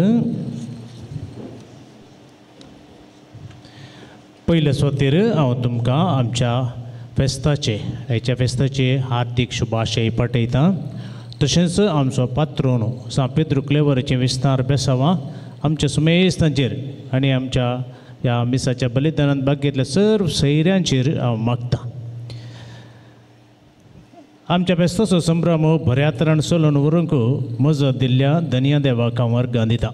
पयले सोतीर हांव तुमकां आमच्या फेस्ताचे आयच्या फेस्ताचे हार्दीक शुभाशय पाठयतां. तशेंच आमचो पात्रोन सांत पेद्रू क्लेवराचें विस्तार बेसांवां आमच्या सुमेस्तांचेर आनी आमच्या ह्या मिसाच्या बलिदानांत भाग घेतल्या सर्व सैऱ्यांचेर हांव मागतां. आमच्या फेस्ताचो संभ्रम बऱ्या तरान चलोवन व्हरूंक मजत दिल्ल्या धनया देवाक हांव वर्गां दिता.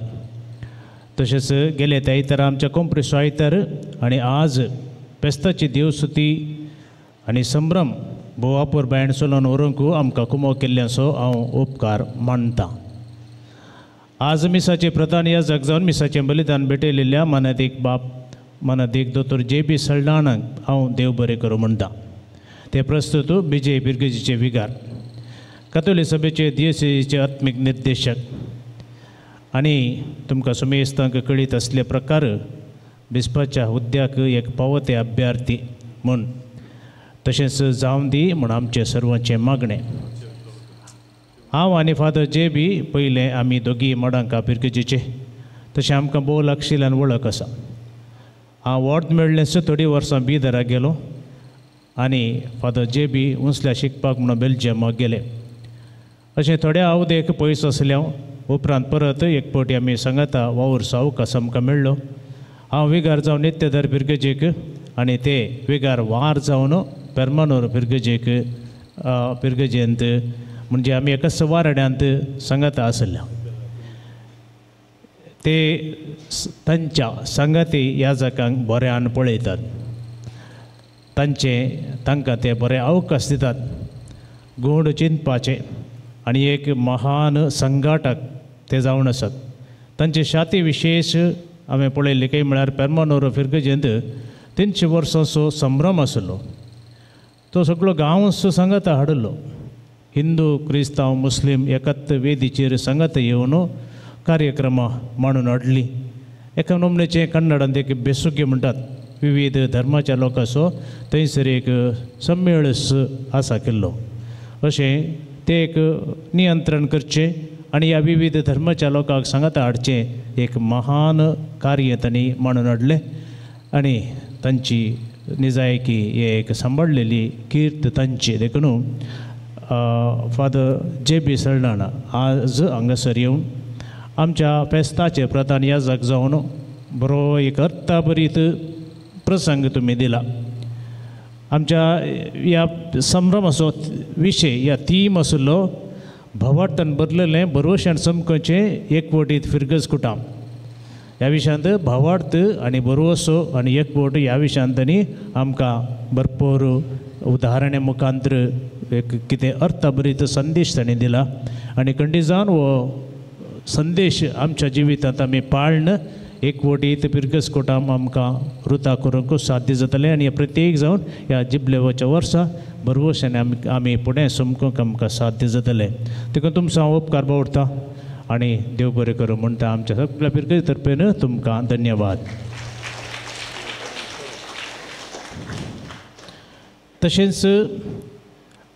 तशेंच गेले त्या आयतारा आमच्या कोंप्रेसो आयतार आनी आज फेस्ताची देवसुती आनी संभ्रम भोव अपुरबायेन चलोवन व्हरूंक आमकां कुमो केल्ल्याचो हांव उपकार मानतां. आज मिसाचे प्रधान याजक जावन मिसाचें बलिदान भेटयलेल्या मानादीक बाप मानादीक दोतोर जे बी सल्डाणाक हांव देव बरें करूं म्हणटा. ते प्रस्तुत विजय बिर्गजीचे विगार कातोली सभेचे दियेसेचे आत्मीक निर्देशक आनी तुमकां सुमेस्तांक कळीत असले प्रकार बिस्पाच्या हुद्द्याक एक पावते अभ्यार्थी म्हूण तशेंच जावं दी म्हूण आमचें सर्वांचें मागणें. हांव आनी फादर जे बी पयलें आमी दोगी मडांका पिरगजीचे तशें आमकां भोव लागशिल्ल्यान वळख आसा. हांव वॉर्द मेळ्ळेंच थोडीं वर्सां बिदराक गेलो आनी फादर जे बी उंचल्या शिकपाक म्हणून बेल्जियमाक गेले. अशें थोड्या अवधेक पयस आसले हांव. उपरांत परत एक फावटी आमी सांगाता वावुरचो अवकाश आमकां मेळ्ळो. हांव विगार जावन नित्यधर फिरगजेक आनी ते विगार वार जावन पेरमानूर फिरगजेक फिरगजेंत म्हणजे आमी एकाच वाराड्यांत सांगाता आसल्या. ते तांच्या सांगाती ह्या जाकांक बऱ्यान पळयतात, तांचे तांकां ते बरे अवकाश दितात गूण चिंतपाचें आनी एक महान संघाटक ते जावन आसात. तांचे शाती विशेश हांवें पळयल्ले कांय म्हळ्यार पेरमानोर फिरगजेंत 300 वर्सांचो संभ्रम आसलो. तो सगळो गांवसो सांगाता हाडिल्लो. हिंदू क्रिस्तांव मुस्लीम एकाच वेदीचेर सांगाता येवन कार्यक्रमां मांडून हाडली. एका नमनेचें कन्नडांत एक बेसुगे म्हणटात, विविध धर्माच्या लोकांचो थंयसर एक सम्मेळस आसा केल्लो. अशें ते एक नियंत्रण करचें आनी ह्या विविध धर्माच्या लोकांक सांगाता हाडचें एक महान कार्य तांणी मांडून हाडलें आनी तांची निजायकी हे एक सांबाळलेली कीर्त तांची. देखून फादर जे बी सल्डाणा आज हांगासर येवन आमच्या फेस्ताचे प्रधान याजक जावन बरो एक अर्थाभरीत प्रसंग तुमी दिला. आमच्या ह्या संभ्रमाचो विशय ह्या थीम आशिल्लो भावार्थान बदललें बरोवशान चमकचें एकवटीत फिरगज कुटाम. ह्या विशयांत भावार्थ आनी बरोवसो आनी एकवट ह्या विशयांत तांणी आमकां भरपूर उदाहरणे मुखांतर एक कितें अर्थभरीत संदेश तांणी दिला आनी खंडीजान हो संदेश आमच्या जिवितांत आमी पाळन एकवटीत पिरगस कोटाम आमकां रुता करूंक साध्य जातलें आनी प्रत्येक जावन ह्या जिबलेवाच्या वर्सा भरवशान आमी आमी फुडें समकूंक आमकां साध्य जातलें. देखून तुमचो हांव उपकार बावडटा आनी देव बरें करूं म्हणटा. आमच्या सगळ्या पिरगज तर्फेन तुमकां धन्यवाद. तशेंच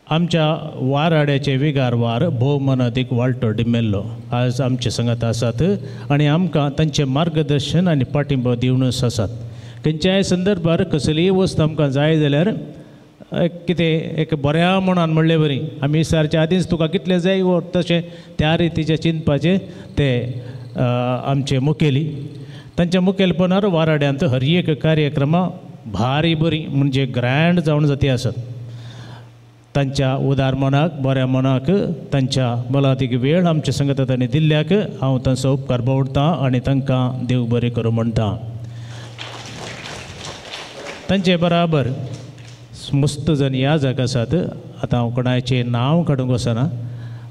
आमच्या वाराड्याचे विगार वार भोवमानादीक वाल्टो डिमेल्लो आज आमचे संगात आसात आनी आमकां तांचें मार्गदर्शन आनी पाठिंबो दिवनच आसात. खंयच्याय संदर्भार कसलीय वस्त आमकां जाय जाल्यार कितें एक बऱ्या मनान म्हणले बरी आमी सारच्या आदींच तुका कितलें जाय वो तशें त्या रितीचें चिंतपाचें ते आमचे मुखेली. तांच्या मुखेलपणार वाराड्यांत हर एक कार्यक्रमां भारी बरी म्हणजे ग्रँड जावन जाती आसात. तांच्या उदार मनाक बऱ्या मनाक तांच्या बलादीक वेळ आमच्या संगता तांणी दिल्ल्याक हांव तांचो उपकार बावडटा आनी तांकां देव बरें करूं म्हणटा. तांचे बराबर मस्त जण ह्या जाग आसात. आतां हांव कोणाचें नांव काडूंक वचना.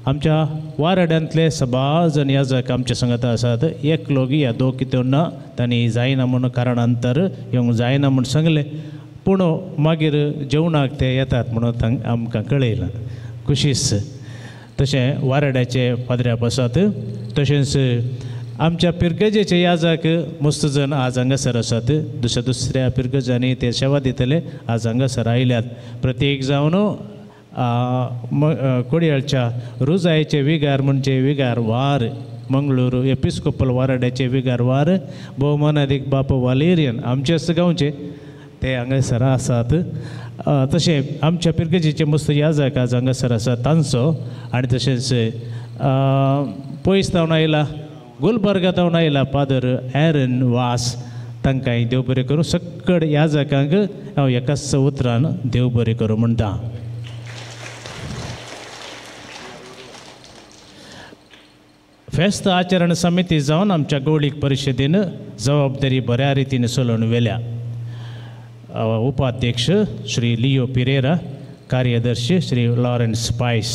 आमच्या वाराड्यांतले सबार जण ह्या जाग आमच्या संगता आसात. एकलो या दोग कितें ना तांणी जायना म्हूण कारणांतर येवंक जायना म्हूण सांगलें, पूण मागीर जेवणाक ते येतात म्हणून आमकां कळयलां खुशीच. तशें वाराड्याचे पाद्र्याप आसात. तशेंच आमच्या पिरगजेचे याजाक मस्त जण आज हांगासर आसात. दुसऱ्या दुसऱ्या पिरगजांनी ते सेवा दितले आज हांगासर आयल्यात. प्रत्येक जावन कोडयाळच्या रुजायचे विगार म्हणजे विगार वार मंगळूर एपिस्कोपल वाराड्याचे विगार वार भोवमानादीक बाप वालेरियन आमचेच गांवचे ते हांगासर आसात. तशें आमच्या पिरगजेचे मस्त याजक आज हांगासर आसात तांचो आनी तशेंच पयस तावन आयला गुलबर्गा तावन आयला फादर एरन वास तांकांय देव बरें करूं. सक्कड याजकांक हांव एकाच उतरान देव बरें करूं म्हणटा. फेस्त आचरण समिती जावन आमच्या गौळीक परिशदेन जबाबदारी बऱ्या रितीन चलोवन व्हेल्या. उपाध्यक्ष श्री लियो पिरेरा, कार्यदर्शी श्री लॉरन्स पायस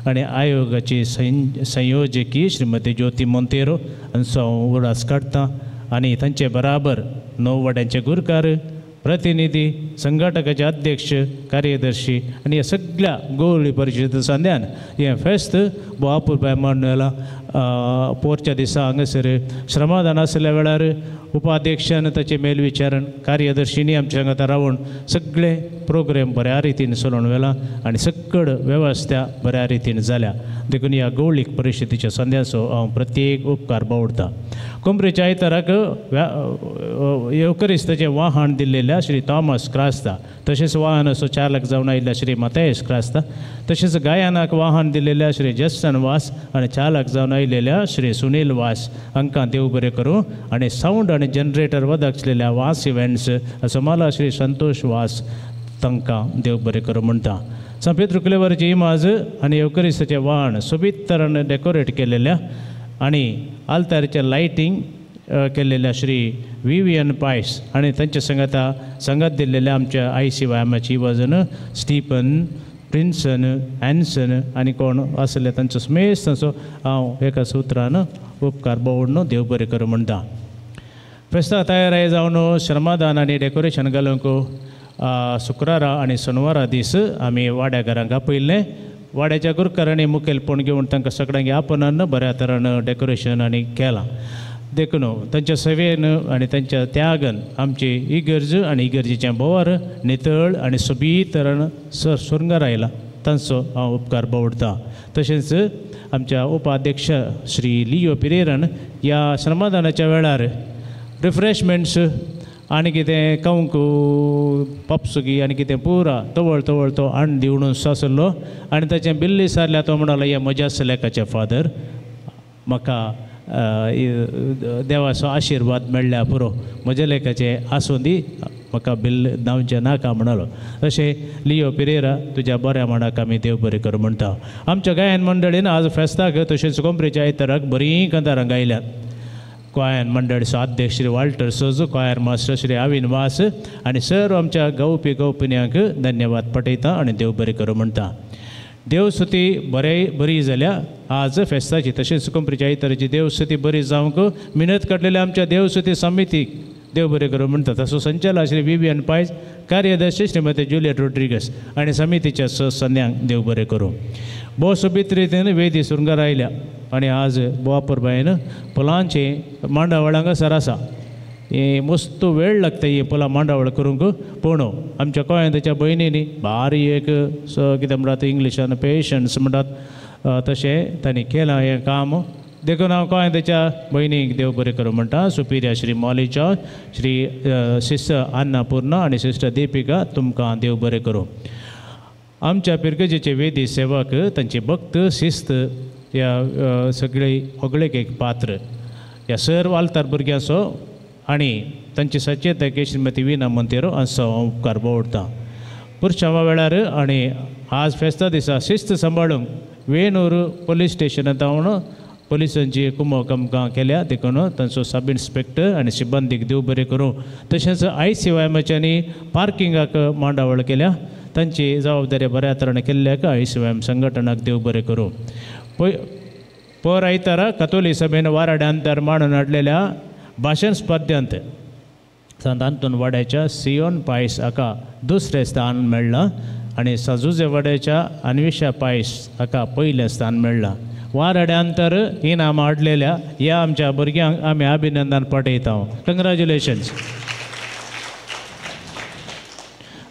आनी आयोगाची संयोजकी श्रीमती ज्योती मोंतेरो हांचो हांव उडास काडटा आनी तांचे बराबर 9 वाड्यांचे गुरकार प्रतिनिधी, संघटकाचे अध्यक्ष, कार्यदर्शी आनी ह्या सगळ्या गोवळी परिशद सांद्यान हें फेस्त भोव अपुरबाय मांडून पोरच्या दिसा हांगासर श्रमदान आसल्या वेळार उपाध्यक्षान ताचें मेलविचारण कार्यदर्शींनी आमच्या हांगा रावून सगळे प्रोग्राम बऱ्या रितीन चलोवन व्हेला आनी सगळ वेवस्था बऱ्या रितीन जाल्या. देखून ह्या गौळीक परिशदेच्या संद्याचो हांव प्रत्येक उपकार बावडटा. कोंबरेच्या आयताराक येवकरिस्ताचें वाहन दिल्लेल्या श्री थॉमस क्रास्ता, तशेंच वाहनाचो चालक जावन आयिल्ल्या श्री मतायस क्रास्ता, तशेंच गायनाक वाहन दिल्लेल्या श्री जसन वास आनी चालक जावन आयिल्ल्या श्री सुनील वास हांकां देव बरें करूं. आनी सावंड आनी जनरेटर वदाचलेल्या वास इव्हेंट्स असो मला श्री संतोष वास तांकां देव बरें करूं म्हणटा. सांपेत्र क्लेवरची इमाज आनी येवकरिस्ताचें वाहन सोबीत तरान डेकोरेट केलेल्या आनी आल्तारचें लायटींग केलेल्या श्री विवियन पायस आनी तांच्या संगाता संगात दिल्लेल्या आमच्या I C वायमाची वजन स्टीफन प्रिन्सन एन्सन आनी कोण आसले तांचो स्मेस तांचो हांव एका सुत्रान उपकार बावडून देव बरें करूं म्हणटा. फेस्ता तयाराय जावन श्रमदान आनी डेकोरेशन घालूंक शुक्रारा आनी शेनवारा दीस आमी वाड्या घरांक आपयल्लें. वाड्याच्या गुरकारांनी मुखेलपण घेवन तांकां सगळ्यांक आपणान बऱ्या तरान डेकोरेशन आनी केलां. देखून तांच्या सेवेन आनी तांच्या त्यागान आमची इगर्ज आनी इगर्जेचें बोवार नितळ आनी सोबीत तरान सुरंगार आयला तांचो हांव उपकार बावडटा. तशेंच आमच्या उपाध्यक्ष श्री लियो पिरेरान ह्या श्रमदानाच्या वेळार रिफ्रेशमेंट्स आनी कितें कंक पप्सुकी आनी कितें पुरा तवळ तवळ तो हाण दिवन आसलो आनी ताचें बिल्ली सारल्या तो म्हणलो हें म्हज्या लेखाचें फादर म्हाका देवाचो आशिर्वाद मेळ्ळ्या पुरो म्हज्या लेखाचें आसूं दी म्हाका बिल्ल धांवचें नाका म्हणलो. अशें लियो पिरेरा तुज्या बऱ्या मनाक आमी देव बरें करूं म्हणटा. आमच्या गायन मंडळीन आज फेस्ताक तशेंच कोंबरेच्या आयताराक बरीं कांतारां गायल्यात. क्वायर मंडळीचो अध्यक्ष Shri Walter Souza, choir master Shri Avin Vaz आनी सर्व आमच्या गावपी गावपिन्यांक धन्यवाद पटयता आनी देव बरें करूं म्हणटा. देवसुती बरी जाल्या आज फेस्ताची तशेंच कोंबरेच्या आयताराची देवसुती बरी जावंक मिनत काडलेल्या आमच्या देवसुती समितीक देव बरें करूं म्हणटा. तसो संचालक श्री विवियन पायस, कार्यदर्शी श्रीमती जुलियट रोड्रिगस आनी समितीच्या सदस्यांक देव बरें करूं. भोव सोबीत रितीन वेदी सुरंगार आयल्या आनी आज बोवापुरबायन फुलांचे मांडावळ हांगासर आसा. हे मस्त वेळ लागता ही फुलां मांडावळ करूंक, पूण आमच्या गोंयांतच्या भयणींनी भारी एक कितें म्हणटात इंग्लिशान पेशन्स म्हणटात तशें तांणी केलां हें काम. देखून हांव गोंयांतच्या भयणीक देव बरें करूं म्हणटा. Superior Shri Molly George, Shri sister Annapurna आनी सिस्टर दीपिका तुमकां देव बरें करूं. आमच्या पिरगजेचे वेदी सेवक तांचे भक्त शिस्त ह्या सगळे होगळेक एक पात्र ह्या सर्व आल्तार भुरग्यांचो आनी तांची सचेतक श्रीमती विना मंतेरो हांचो हांव उपकार बावडटा. पुरशांवा वेळार आनी आज फेस्ता दिसा शिस्त सांबाळूंक वेणूर पोलीस स्टेशनांत हांव पोलिसांची कुमक आमकां केल्या देखून तांचो सब इन्स्पेक्टर आनी सिब्बंदीक देव बरें करूं. तशेंच I C वायमाच्यांनी पार्किंगाक मांडावळ केल्या तांची जबाबदारी बऱ्या तरेन केल्ल्याक I C Y M संघटनाक देव बरें करूं. पर आयतारा कतोली सभेन वाराड्यांतर मांडून हाडलेल्या भाशण स्पर्ध्यांत सांत आंतोन वाड्याच्या सियोन पायस हाका दुसरें स्थान मेळ्ळां आनी साजुजे वाड्याच्या अन्विशा पायस हाका पयलें स्थान मेळ्ळां. वाराड्यांतर इनामां हाडलेल्या ह्या आमच्या भुरग्यांक आमी अभिनंदन पाठयता. कंग्रेच्युलेशन्स.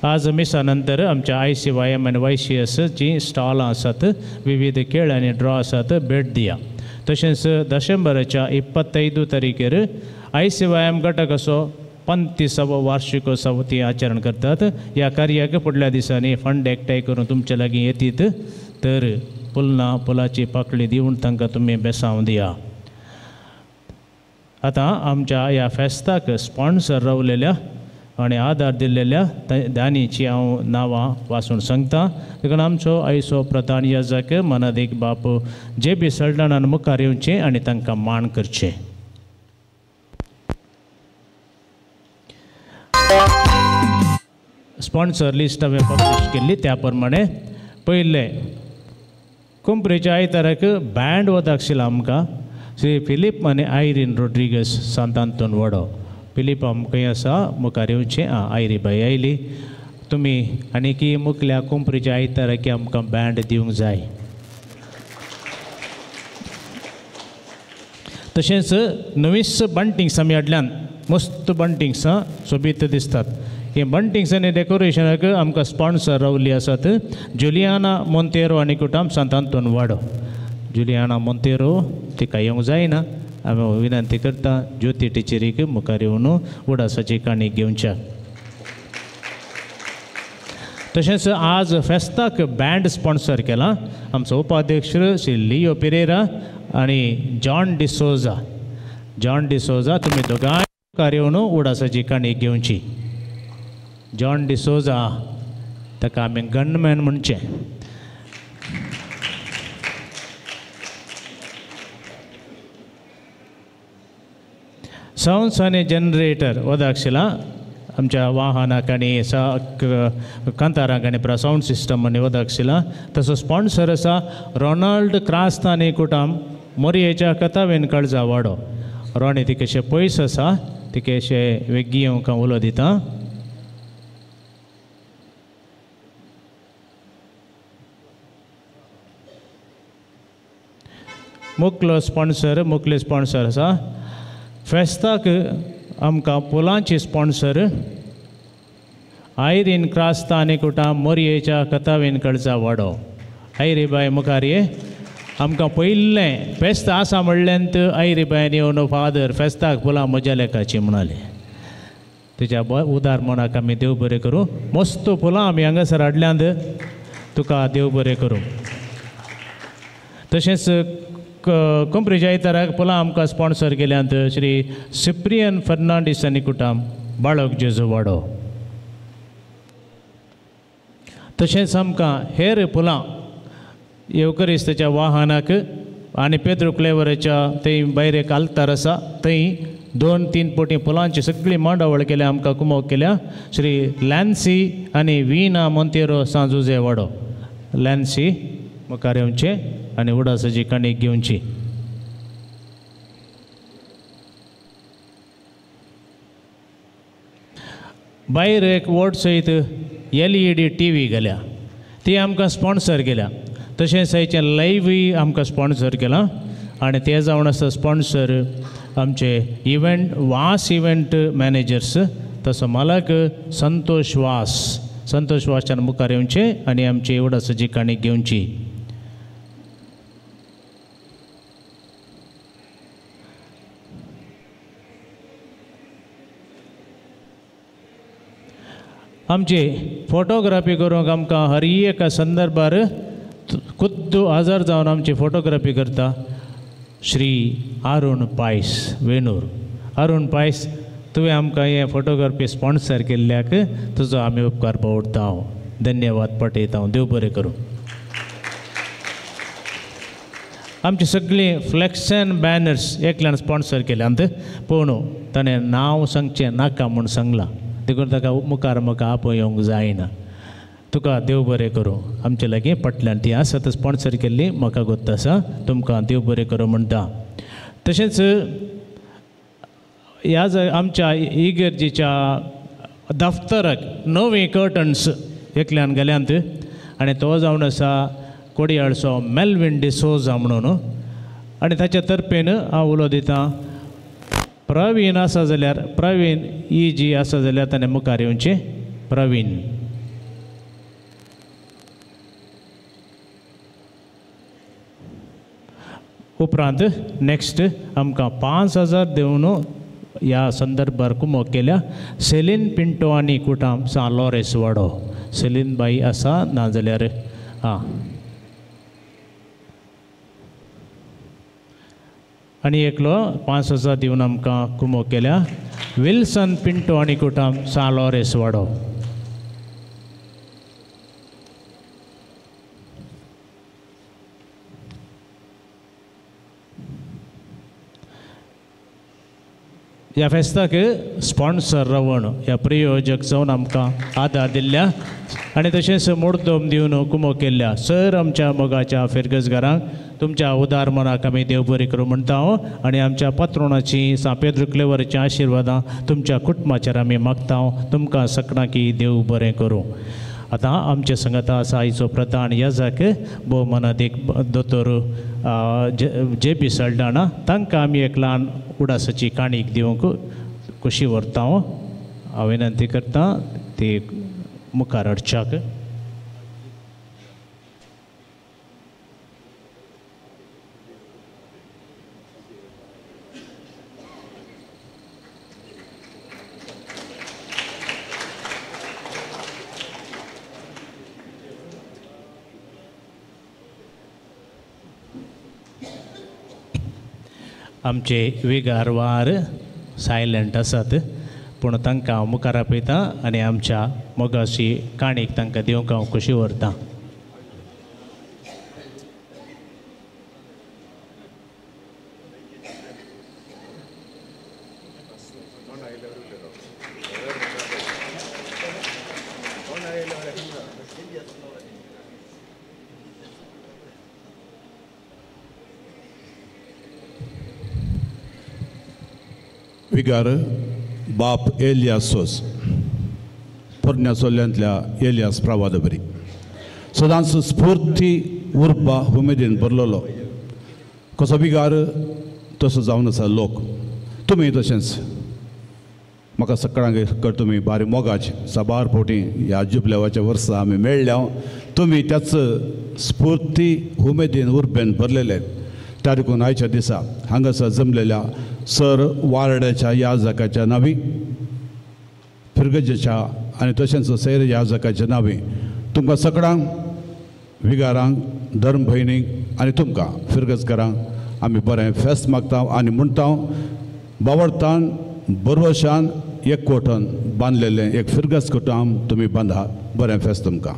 आज मिसा नंतर आमच्या I C Y M आनी वाय सी एस जीं स्टॉलां आसात विविध खेळ आनी ड्रॉ आसात भेट दिया. तशेंच दशंबराच्या 25 तारखेर I C Y M घटकाचो 35वो वार्षिकोत्सव ती आचरण करतात. ह्या कार्याक फुडल्या दिसांनी फंड एकठांय करून तुमचे लागीं येतीत तर पुलना पुलाची पाकळी दिवन तांकां तुमी बेसांव दिया. आतां आमच्या ह्या फेस्ताक स्पॉन्सर रावलेल्या आनी आदार दिल्लेल्या दानीची हांव नांवां वाचून सांगता. देखून आमचो आयचो प्रधान याजक मनादीक बाप जे बी सल्डाणान मुखार येवचें आनी तांकां मान करचें. स्पॉन्सर लिस्ट हांवें पब्लिश केल्ली त्या प्रमाणे पयलें कुंपरेच्या आयताराक बँड वदाक्षिला आमकां श्री फिलीप आनी आयरीन रोड्रिगस सांत आंतोन वडो. फिलीप आमकां आसा मुखार येवचें. आं आयरी बाय आयली. तुमी आनीकी मुखल्या कुंपरेच्या आयताराक आमकां बँड दिवंक जाय. तशेंच नवीच बंटिंग्स आमी हाडल्यान मस्त बंटिंग्स सोबीत दिसतात. हे बंटिंग्स आनी डेकोरेशनाक आमकां स्पॉन्सर रावल्ली आसात जुलियाना मोंतेरो आनी कुटाम सांत आंतोन वाडो. जुलियाना मोंतेरो तिका येवंक जायना, आमी विनंती करता ज्योती टिचरीक मुखार येवन उडासाची काणी घेवच्या. तशेंच आज फेस्ताक बँड स्पॉन्सर केला आमचो उपाध्यक्ष श्री लियो पिरेरा आनी जॉन डिसोजा. जॉन डिसोजा तुमी दोगांय मुखार येवन उडासाची काणी घेवची. जॉन डिसोजा ताका आमी गनमॅन म्हणचें. सावंड्स आनी जनरेटर वदाक्षिला आमच्या वाहनाक आनी कांतारांक आनी सावंड सिस्टम आनी वदाक्षिला. तसो स्पॉन्सर आसा रोनाल्ड क्रास्ता आनी कुटाम मोरयेच्या कथावेन कळजा वाडो. रोणी तिकेशे पयस आसा, तिकेशे वेगीं येवंक हांव उलो दिता. मुकलो स्पॉन्सर मुकले स्पॉन्सर आसा फेस्ताक आमकां पुलांची स्पॉन्सर आयरीन क्रास्ता आनी कुटाम मोरयेच्या कथावेन कळजा वाडो. आयरी बाय मुखार ये. आमकां पयलें फेस्त आसा म्हणल्यान आयरी बायन येवन फादर फेस्ताक फुलां म्हज्या लेखाची म्हणाले. तुज्या उदार मनाक आमी देव बरें करूं. मस्त फुलां आमी हांगासर हाडल्यांत, तुका देव बरें करूं. तशेंच कंप्रेच्या आयताराक फुलां आमकां स्पॉन्सर केल्यांत श्री सिप्रियन फर्नांडीस आनी कुटाम बाळक जेजू वाडो. तशेंच आमकां हेर फुलां येवकरिस्ताच्या वाहनाक आनी पेद्रो क्लेवराच्या थंय भायर एक आल्तार आसा थंय 2-3 पोटी फुलांची सगळी मांडावळ केल्या आमकां कुमोक केल्या श्री लॅन्सी आनी वीना मोंतेरो सांजुजे वाडो. लॅन्सी मुखार येवचें आनी उडासाची कणीक घेवची. भायर एक वोट सयत LED TV गेल्या, ती आमकां स्पॉन्सर केल्या. तशेंच आयचें लायव्हूय आमकां स्पॉन्सर केलां आनी ते जावन आसा स्पॉन्सर आमचे इव्हेंट वास इव्हेंट मॅनेजर्स तसो मालक संतोष वास. संतोष वासान मुखार येवचें आनी आमची उडासाची काणी घेवची. आमची फोटोग्राफी करूंक आमकां हर एका संदर्भार खुद्द आजार जावन आमची फोटोग्राफी करता श्री अरुण पायस वेणूर. अरुण पायस तुवें आमकां हें फोटोग्राफी स्पॉन्सर केल्ल्याक तुजो आमी उपकार पवडटा, धन्यवाद पटयता. देव बरें करूं. आमची सगळीं फ्लॅक्स एन्ड बॅनर्स एकल्यान स्पॉन्सर केल्यांत पूण ताणें नांव सांगचें नाका म्हूण सांगलां, देखून ताका मुखार म्हाका आपोवंक येवंक जायना. तुका देव बरें करूं. आमचे लागीं पटल्यान ती आसा तो स्पॉन्सर केल्ली म्हाका गोत्त आसा, तुमकां देव बरें करूं म्हणटा. तशेंच ह्या आमच्या इगर्जेच्या दफ्तराक नवी कर्टन्स एकल्यान गेल्यांत आनी तो जावन आसा कोडयाळचो मेल्विन डिसोजा म्हणून आनी ताच्या तर्फेन हांव उलो दितां. प्रवीण आसा जाल्यार प्रवीण ई जी आसा जाल्यार ताणें मुखार येवचें. प्रवीण उपरांत नेक्स्ट आमकां 5000 दिवन ह्या संदर्भार कुमोक केल्या सेलीन पिंटो आनी कुटाम सा लॉरेस वाडो. सेलीन बाई आसा ना जाल्यार आं आनी एकलो 5000 दिवन आमकां कुमोक केल्या विल्सन पिंटो आनी कुटाम सा लॉरेस वाडो. ह्या फेस्ताक स्पॉन्सर रावण ह्या प्रयोजक जावन आमकां आदार दिल्ल्या आनी तशेंच मुर्दम दिवन कुमोक केल्ल्या सर आमच्या मोगाच्या फिरगजगारांक तुमच्या उदार मनाक आमी देव बरी करूं म्हणटा हांव आनी आमच्या पात्रोणाची सांत पेद्रू क्लेवराची आशिर्वादां तुमच्या कुटुंबाचेर आमी मागता. तुमकां सकणाकी देव बरें करूं. आतां आमचे संगता आसा आयचो प्रधान याजक भोवमानादीक दोतोर जे बी सल्डाणा तांकां आमी एक ल्हान उडासाची काणीक दिवंक खोशी व्हरता. हांव विनंती करता ती मुखार हाडच्याक. आमचे विगार वार सायलंट आसात पूण तांकां हांव मुखार आपयता आनी आमच्या मोगाशी काणीक तांकां दिवंक हांव खोशी व्हरतां. विगार बाप एलियास सोस पोरण्या चोल्यांतल्या एलियास प्रवादबरी सदांच स्फूर्ती उर्बा उमेदीन भरलेलो कसो विगार तसो जावन आसा लोक. तुमी तशेंच म्हाका सकाळांक तुमी बारी मोगाचे साबार फावटी ह्या जुबलेवाच्या वर्सा आमी मेळ्ळ्या. तुमी त्याच स्फूर्ती उमेदीन उर्बेन भरलेले. त्या देखून आयच्या दिसा हांगासर जमलेल्या सर वारड्याच्या याजकाच्या नांवी, फिरगजेच्या आनी तशेंच सैर याजकाच्या नांवी तुमकां सगळ्यांक विगारांक, धर्म भयणींक आनी तुमकां फिरगजकारांक आमी बरें फेस्त मागता आनी म्हणटा बावडतान बरवशान एकवटन बांदलेलें एक फिरगज कुटुंब तुमी बांदा. बरें फेस्त तुमकां.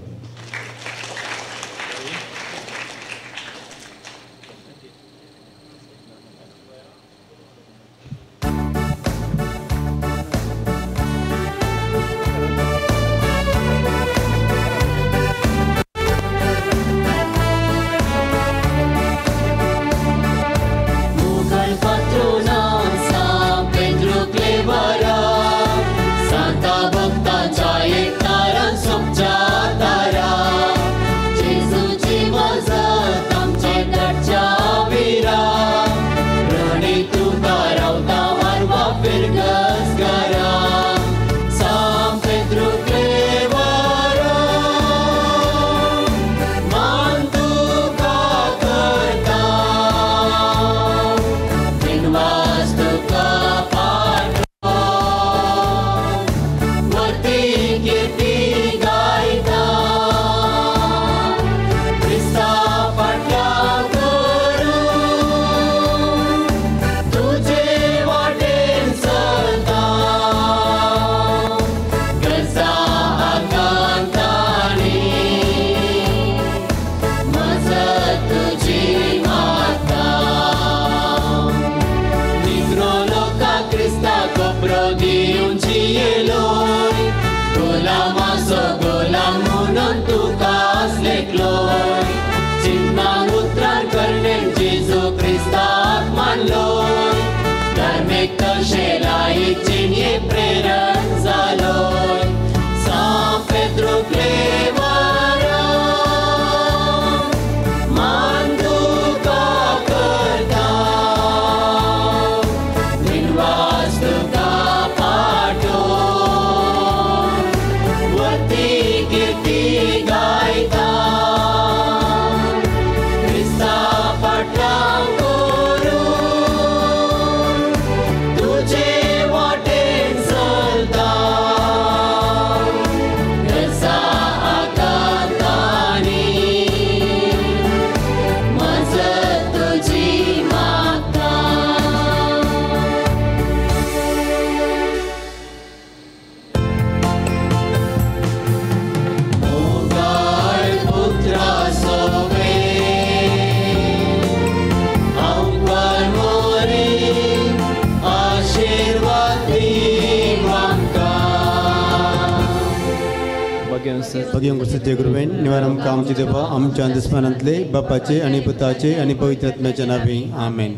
सत्यगुरुवेन निवारम कामची देवा आमच्या दुस्मानांतले बापाचे आणि पुताचे आणि पवित्र आत्म्याच्या नावे आमेन.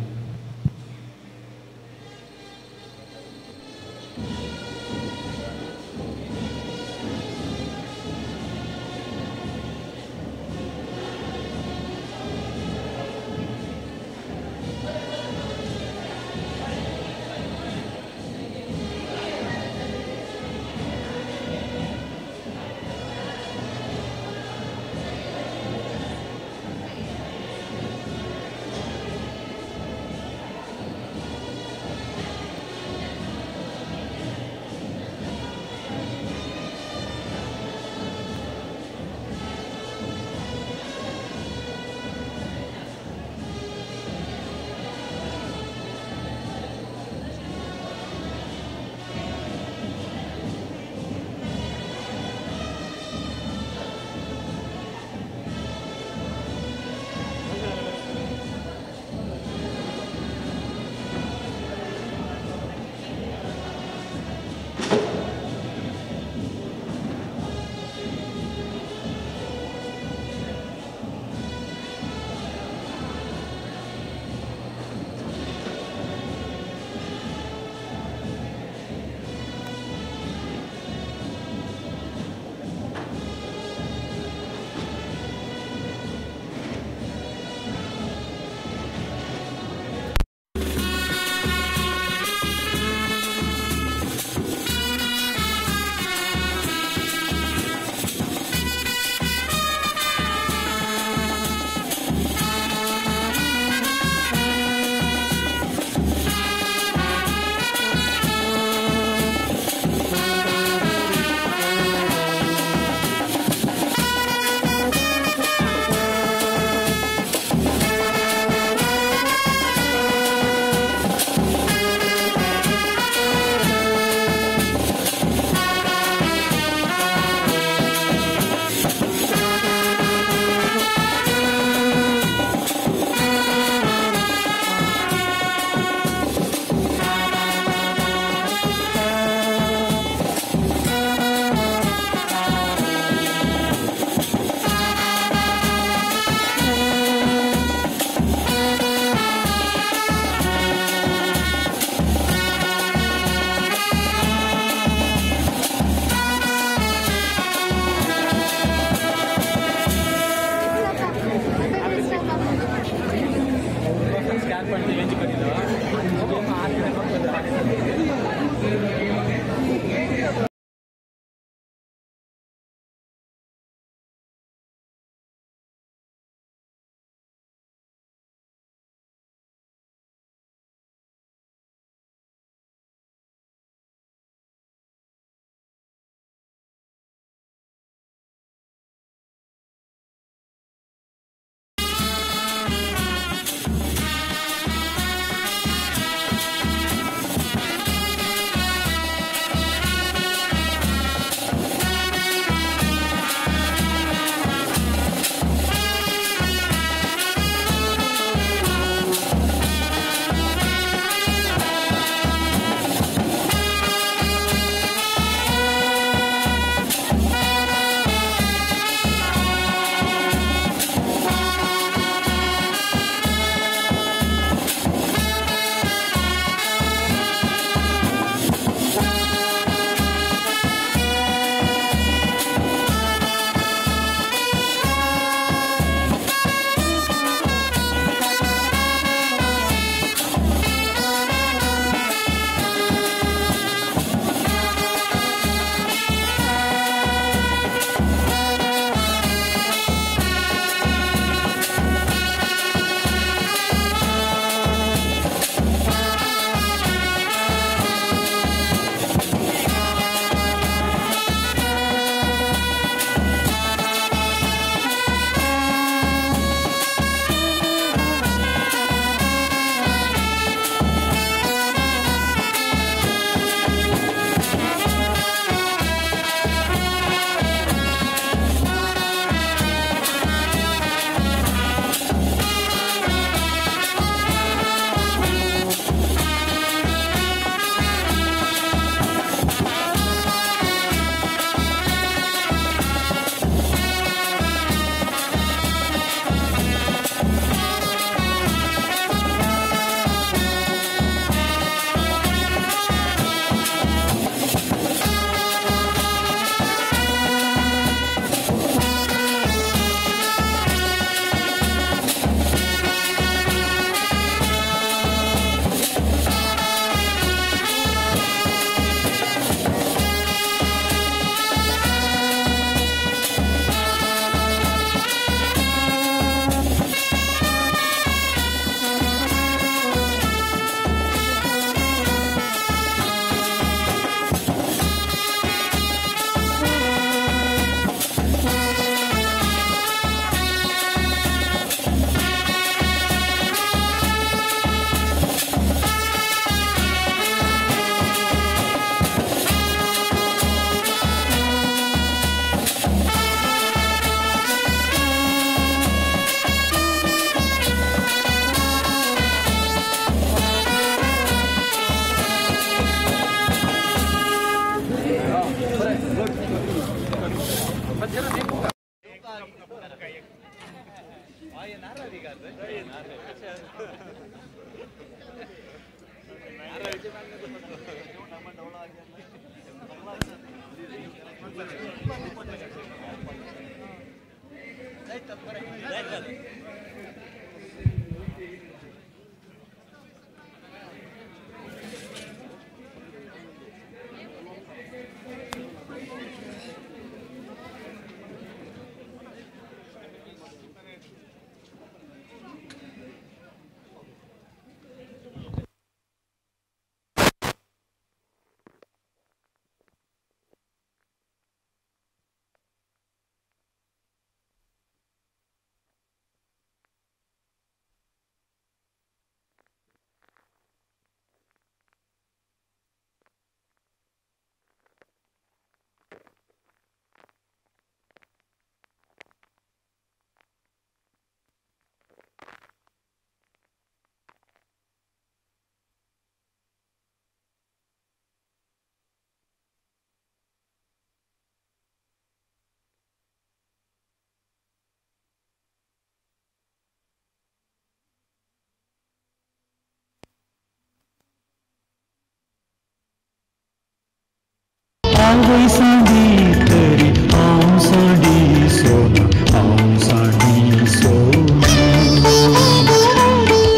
आवय सांडी तरी हांव सांडी सोना, हांव सांडी सोना.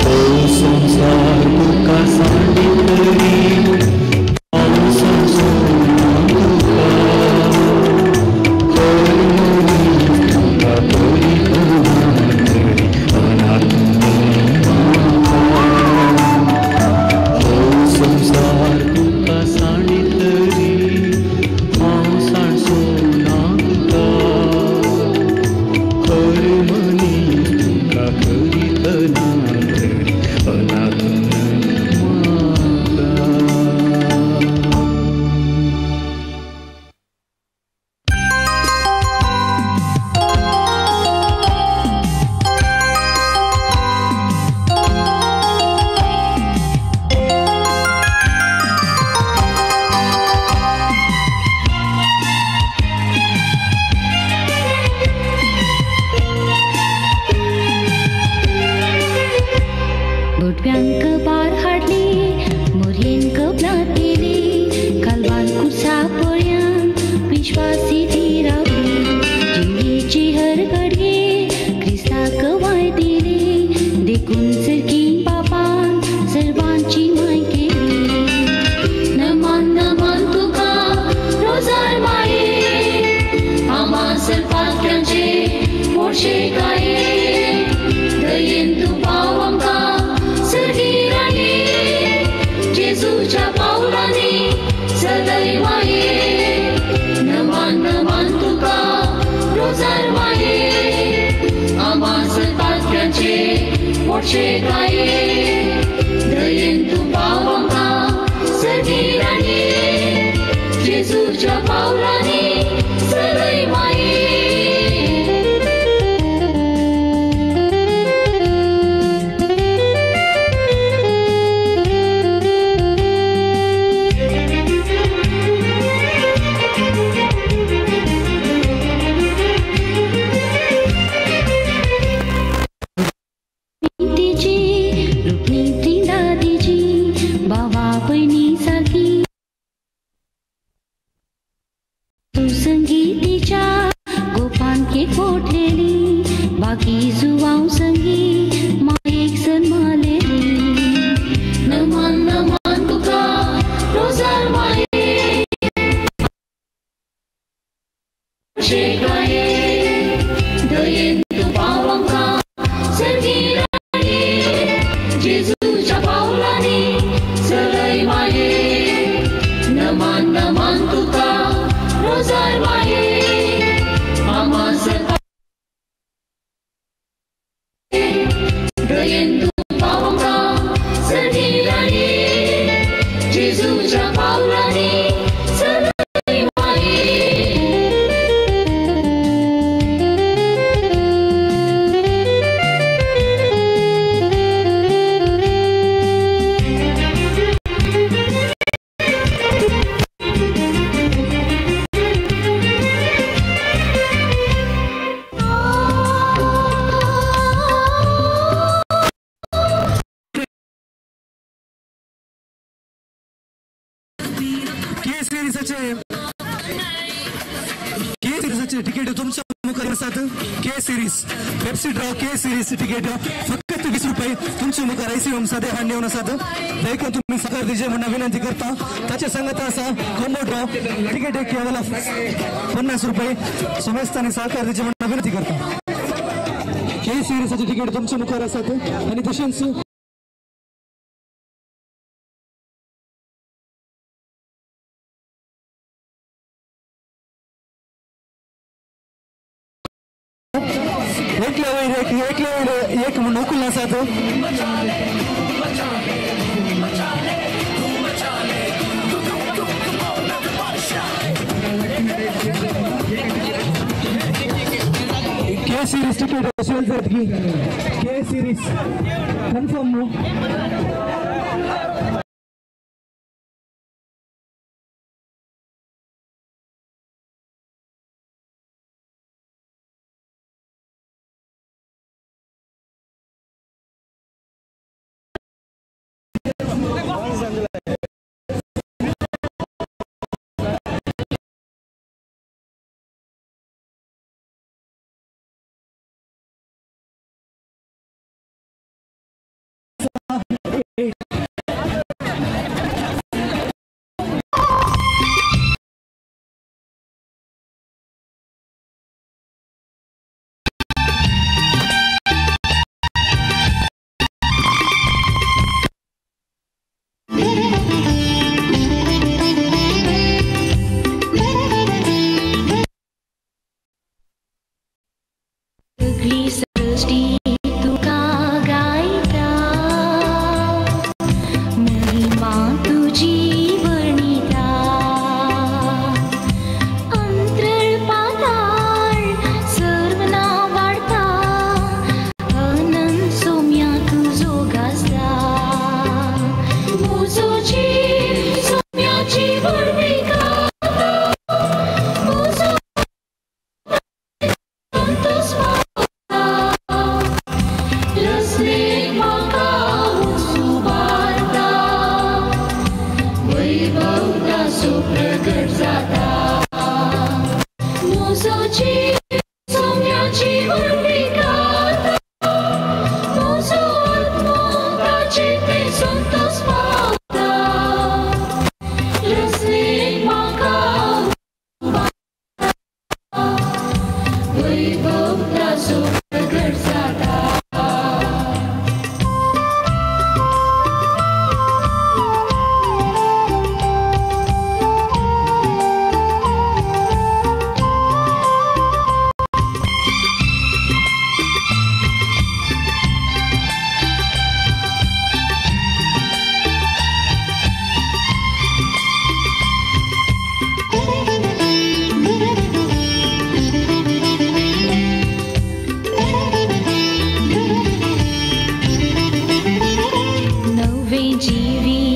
हो संवसार तुका सांडी तरी हांव सोना तुका. हर मनीस तुका तरी तरी अनाथ म्हाका. हो संवसार तुका सांडी तरी सिरीजाचे के सिरीजाचे तिकेट तुमच्या मुखार आसात. K series Pepsi draw K series ticket फक्त 20 रुपये तुमच्या मुखार आयसी होम सादे हाडून येवन आसात. दयेकून तुमी साकार दिवचे म्हणून विनंती करता. ताचे सांगता आसा कॉम्बो ड्रॉ तिकेट एक केवल 50 रुपये समेस्तांनी सहकार दिवचे म्हणून विनंती करता. के सिरीजाचे तिकेट तुमच्या मुखार आसात आनी तशेंच एकले वयर एक एकले वयर एक म्हूण नोकूल आसात. के सिरीज टिकेट सेल जातकी. के सिरीज कन्फर्म न्हू. जीवित।